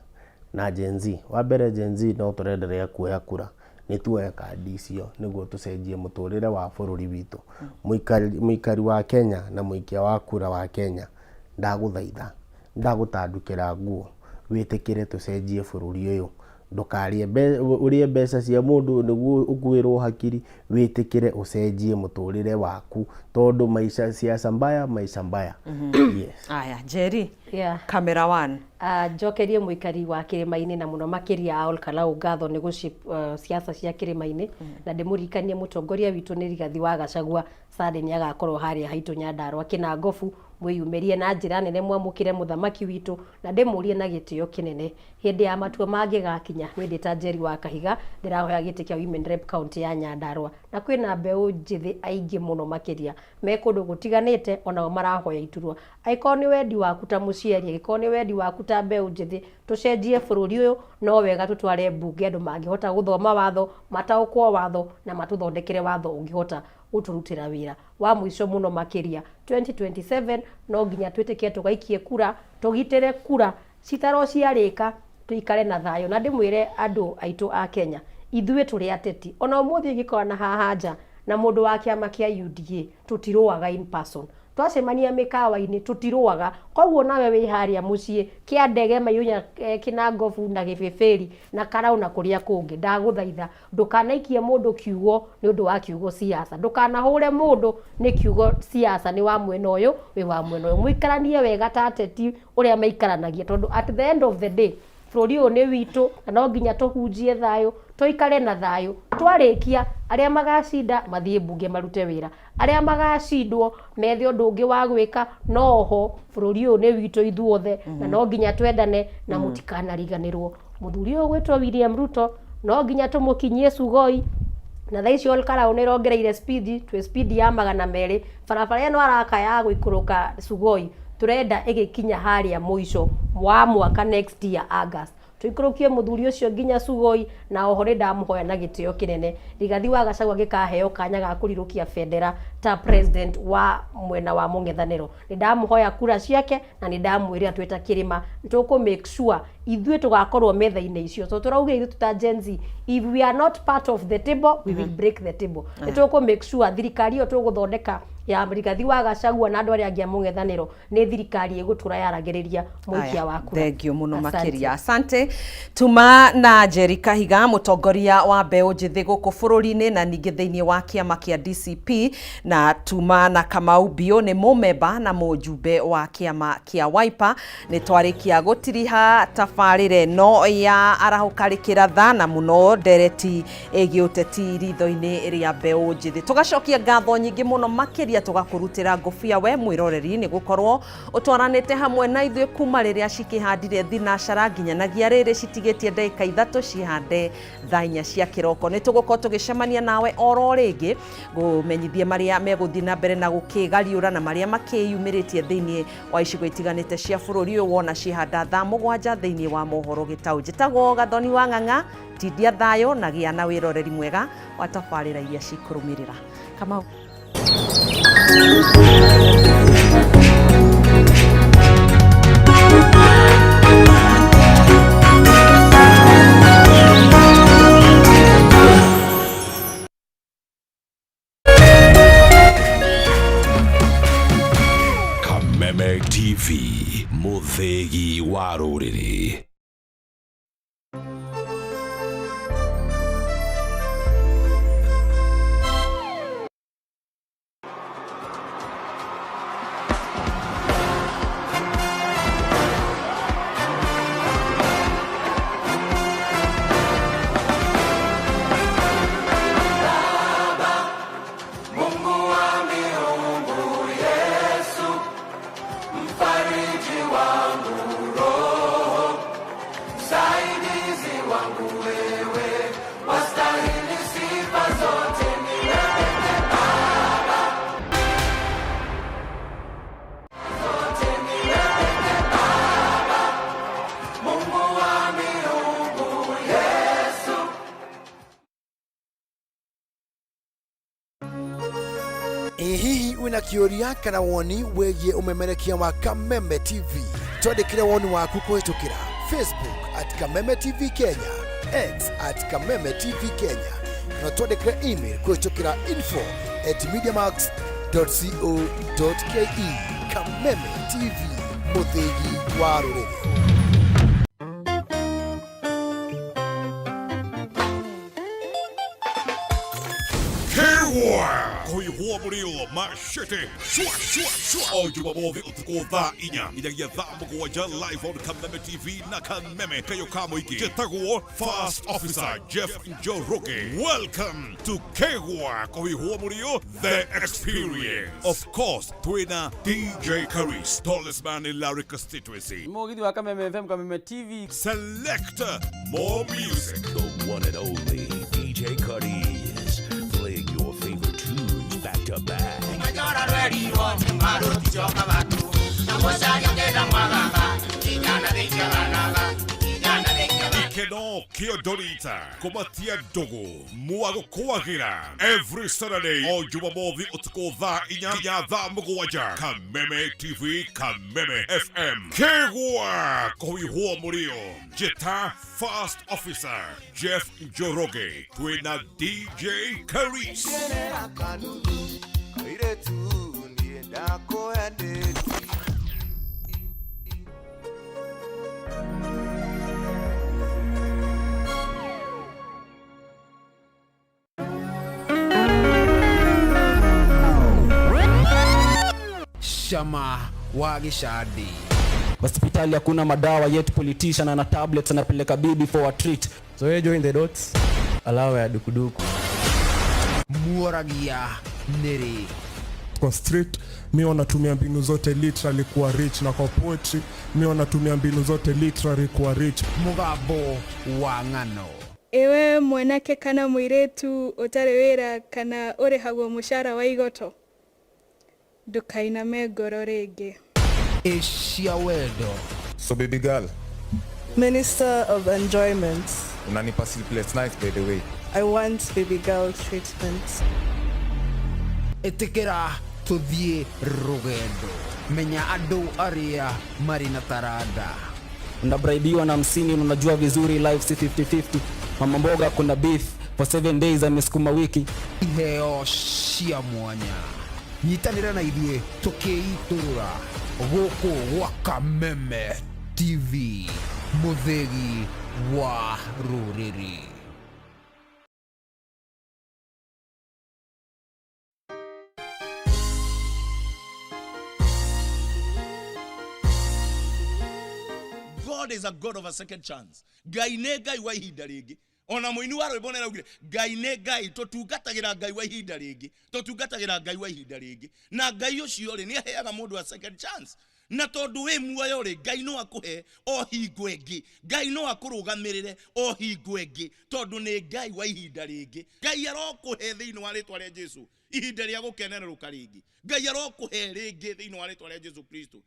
na Gen Z. Wa mbere, Gen Z no tũrenderea kuoya kura, nĩ tuoye kandi icio nĩguo tũcenjie mũtũrĩre wa bũrũri witũ. Mũikari wa Kenya na mũikia wa kura wa Kenya, ndagũthaitha, ndagũtandukĩra nguo, wĩtĩkĩre tũcenjie bũrũri ũyũ. Ndũkarĩe ũrĩe mbeca cia mũndũ nĩguo ũkuĩrwo hakiri. Wĩtĩkĩre ũcenjie mũtũrĩre waku, tondũ maisha, siasa mbaya, maisha mbaya. Yes. Aya, Njeri. Yeah. Camera one. Njokerie mũikari wa kĩrĩma-inĩ na mũno makĩria a Olkalau ngatho nĩ gũci siasa cia kĩrĩma-inĩ, na ndĩmũririkanie mũtongoria witũ nĩ Rigathi wa Gachagua. Sunday nĩ agakorwo harĩa haitũ Nyandarua Kĩnangobu. Mwĩyumĩrie na njĩra nene mwamũkĩre mũthamaki witũ, na ndĩmũrie na gĩtĩo kĩnene hĩndĩ ya matua mangĩgakinya. Niĩ ndĩ ta Njeri wa Kahiga, ndĩrahoya gĩtĩ kĩa Women Rep county ya Nyandarua, na kwĩna mbeũ njĩthĩ aingĩ mũno makĩria me kũndũ gũtiganĩte, onao marahoya iturwa. Angĩkorwo nĩ wendi waku ta mũciari, angĩkorwo nĩ wendi waku ta mbeũ njĩthĩ tũcenjie bũrũri ũyũ, no wega tũtware mbunge andũ mangĩhota gũthoma watho, mataũkwo watho na matũthondekere watho ũngĩhota gũtũrutĩra wĩra. Wa mũico mũno makĩria, 2027 no nginya twĩtĩkie tũgaikie kura, tũgitĩre kura citarwo ciarĩka, tũikare na thayũ. Na ndĩmwĩre andũ aitũ a Kenya, ithuĩ tũrĩ ateti, ona ũmũthĩ ingĩkorana haha nja na mũndũ wa kĩama kĩa UDA, tũtirũaga in person. Twacemania mĩkawa-inĩ tũtirũaga. Koguo nawe wĩ harĩa mũciĩ kĩa ndege mayunya, kĩnangobu na gĩbĩbĩri na karau na kũrĩa kũngĩ, ndagũthaitha ndũkanaikie mũndũ kiugo nĩ ũndũ wa kiugo siasa, ndũkanahũre mũndũ nĩ kiugo siasa, nĩ wa mwena ũyũ, wĩ wa mwena ũyũ. Mũikaranie wega ta ateti ũrĩa maikaranagia, tondũ at the end of the day bũrũri ũyũ nĩ witũ, na no nginya tũhunjie thayũ, tũikare na thayũ. Twarĩkia, arĩa magacinda mathiĩ mbunge marute wĩra, arĩa magacindwo methe ũndũ ũngĩ wa gwĩka. No oho bũrũri ũyũ nĩ witũ ithuothe, na no nginya twendane. Na mũtikanariganĩrwo mũthuri ũyũ gwĩtwo William Ruto, no nginya tũmũkinyie Sugoi. Na thaa ici Olkarau nĩ ĩrongereire speed, twĩ speed ya 200. Barabara ĩno araka ya gũikũrũka Sugoi, tũrenda ĩgĩkinya harĩa mũico wa mwaka, next year August, tũikũrũkie mũthuri ũcio nginya Sugoi. Na oho nĩ ndamũhoya na gĩtĩo kĩnene, Rigathi wa Gachagua gĩkaheo kanya ga kũrirũkia bendera ta president wa mwena wa mũng'ethanĩro, nĩ ndamũhoya kura ciake, na nĩ ndamwĩrĩra twĩ ta kĩrĩma nĩ tũkũ make sure ithuĩ tũgakorwo metha-inĩ icio. So tũraugire ithuĩ ta Gen Z, if we are not part of the table, we will break the table. Nĩ tũkũ make sure thirikari ĩyo tũgũthondeka ya Rigathi wa Gachagua na andũ arĩa angĩ a mũng'ethanĩro nĩ thirikari ĩgũtũra yaragĩrĩria mũikia wa kura. Thengio mũno. Asante. Makĩria asante tuma na Njeri Kahiga, mũtongoria wa mbeũ njĩthĩ gũkũ bũrũri-inĩ na ningĩ thĩinĩ wa kĩama kĩa DCP, na tuma na Kamau Biũ nĩ mũmemba na mũjumbe wa kĩama kĩa Wiper. Nĩ twarĩkia gũtiriha tabarĩra ĩno ya arahũka rĩkĩratha na mũno ndereti ĩgiĩ ũteti ritho-inĩ rĩa mbeũ njĩthĩ. Tũgacokia ngatho nyingĩ mũno makĩria, tũgakũrutĩra ngũbia we mwĩroreri nĩ gũkorwo ũtwaranĩte hamwe na ithuĩ kuma rĩrĩa cikĩhandire thinacara nginyanagia rĩrĩ citigĩtie ndagĩka 3 cihande thaa 4 cia kĩroko. Nĩ tũgũkorwo tũgĩcemania nawe oro rĩngĩ ngũmenyithie marĩa megũthiĩ na mbere na gũkĩgariũra na marĩa makĩyumĩrĩtie thĩinĩ wa icigo itiganĩte cia bũrũri ũyũ, wona cihanda thaa 7 thĩinĩ wa mohoro gĩtaũ. Njĩtagwo Gathoni wa Ng'ang'a. Tindia thayũ na gĩa na wĩroreri mwega wa tabarĩra iria cikũrũmĩrĩra. Kamau. Kameme. Wa rũrĩrĩ. Ĩ hihi wĩna kĩũria kana woni wĩgiĩ ũmemerekia wa Kameme TV? Twandĩkĩre woni waku kũhĩtũkĩra Facebook @KamemeTV Kenya, X @KamemeTV Kenya, kana twandĩkĩre email kũhĩtũkĩra info@mediamax.co.ke. Kameme TV, mũthĩgi wa rũrĩrĩ. Kũihwo mũrĩo machete shwa shwa shwa o Jumamothi ũtukũ thaa 4 nginyagia thaa 7 live on Kameme TV na Kameme kayo ka mũingĩ. Njĩtagwo First Officer Jeff Njoroge. Welcome to Kegwa Kũhihwo Mũrĩo, the experience. Of course twina DJ Karis, tallest man in Larry constituency. Mũgithi wa Kameme FM, Kameme TV. Select more music. The one and only DJ Cuddies, playing your favorite tunes back to back. Ikeno Kiodorita, Komatia Dogo, Mwago Kwagira. Every Saturday o Jumamothi ũtukũ thaa 4 nginya thaa 7. Kameme TV, Kameme FM. Kegwa Kũhihwo Mũrĩo. Jeta First Officer Jeff Njoroge. Twina DJ Karis. Shama wa gĩcandi. Hospitali hakuna madawa yet politician ana tablets anapeleka bibi for a treat. So you join the dots, alawa ya dukuduku. Muoragia nĩrĩ. Kwa street mi wanatumia mbinu zote literally kuwa rich, na kwa poetry mi wanatumia mbinu zote literally kuwa rich. Mũgambo wa ng'ano. Ewe mwanake kana mũirĩtu ũtarĩ wĩra kana ũrĩhagwo mũcara wa igoto, ndukainame ngoro rĩngĩ. Asia wendo. So baby girl, Minister of Enjoyment. Unanipa sleepless nights by the way. I want baby girl treatment. Ĩtĩkĩra tũthiĩ rũgendo. Menya andũ arĩa marĩ na taranda. Unabraibiwa na 50, unajua vizuri life si 50-50. Mama mboga kuna beef for 7 days amesukuma wiki. Iheo cia mwanya. Nyitanĩra na ithuĩ tũkĩitũrũra gũkũ gwa Kameme TV, mũthĩgi wa rũrĩrĩ. God is a God of a second chance. Ngai nĩ Ngai wa ihinda rĩngĩ. Ona mũini wa rwĩmbo nĩaraugire Ngai nĩ Ngai, tũtungatagĩra Ngai wa ihinda rĩngĩ, tũtungatagĩra Ngai wa ihinda rĩngĩ. Na Ngai ũcio rĩ, nĩaheaga mũndũ a second chance. Na tondũ wĩ muoyo rĩ, Ngai no akũhe o hingo ĩngĩ, Ngai no akũrũgamĩrĩre o hingo ĩngĩ, tondũ nĩ Ngai wa ihinda rĩngĩ. Ngai arokũhe thĩinĩ wa rĩtwa rĩa Jesu ihinda rĩa gũkenerũka rĩngĩ. Ngai arokũhe rĩngĩ thĩinĩ wa rĩtwa rĩa Jesu Kristo.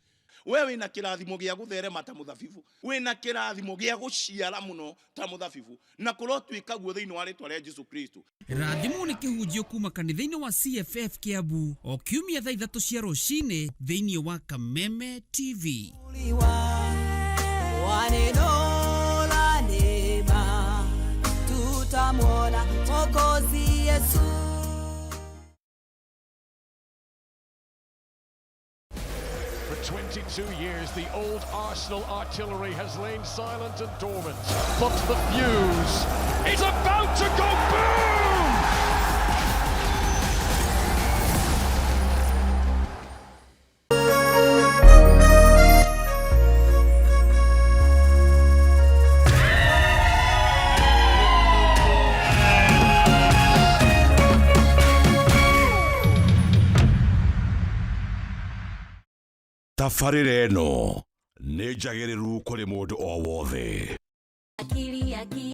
We wĩna kĩrathimo gĩa gũtherema ta mũthabibu, wĩna kĩrathimo gĩa gũciara mũno ta mũthabibu, na kũrotuĩka guo thĩinĩ wa rĩtwa rĩa Jesu Kristo. Rathimwo nĩ kĩhunjio kuma kanitha-inĩ wa CFF Kiambu o kiumia thaa 3 cia rũcinĩ thĩinĩ wa Kameme TV. Tutamwona Mwokozi Yesu. 22 years, the old Arsenal artillery has lain silent and dormant. But the fuse is about to go boom! Tabarĩra ĩno nĩ njagĩrĩru kũrĩ mũndũ o wothe. Akili, akili.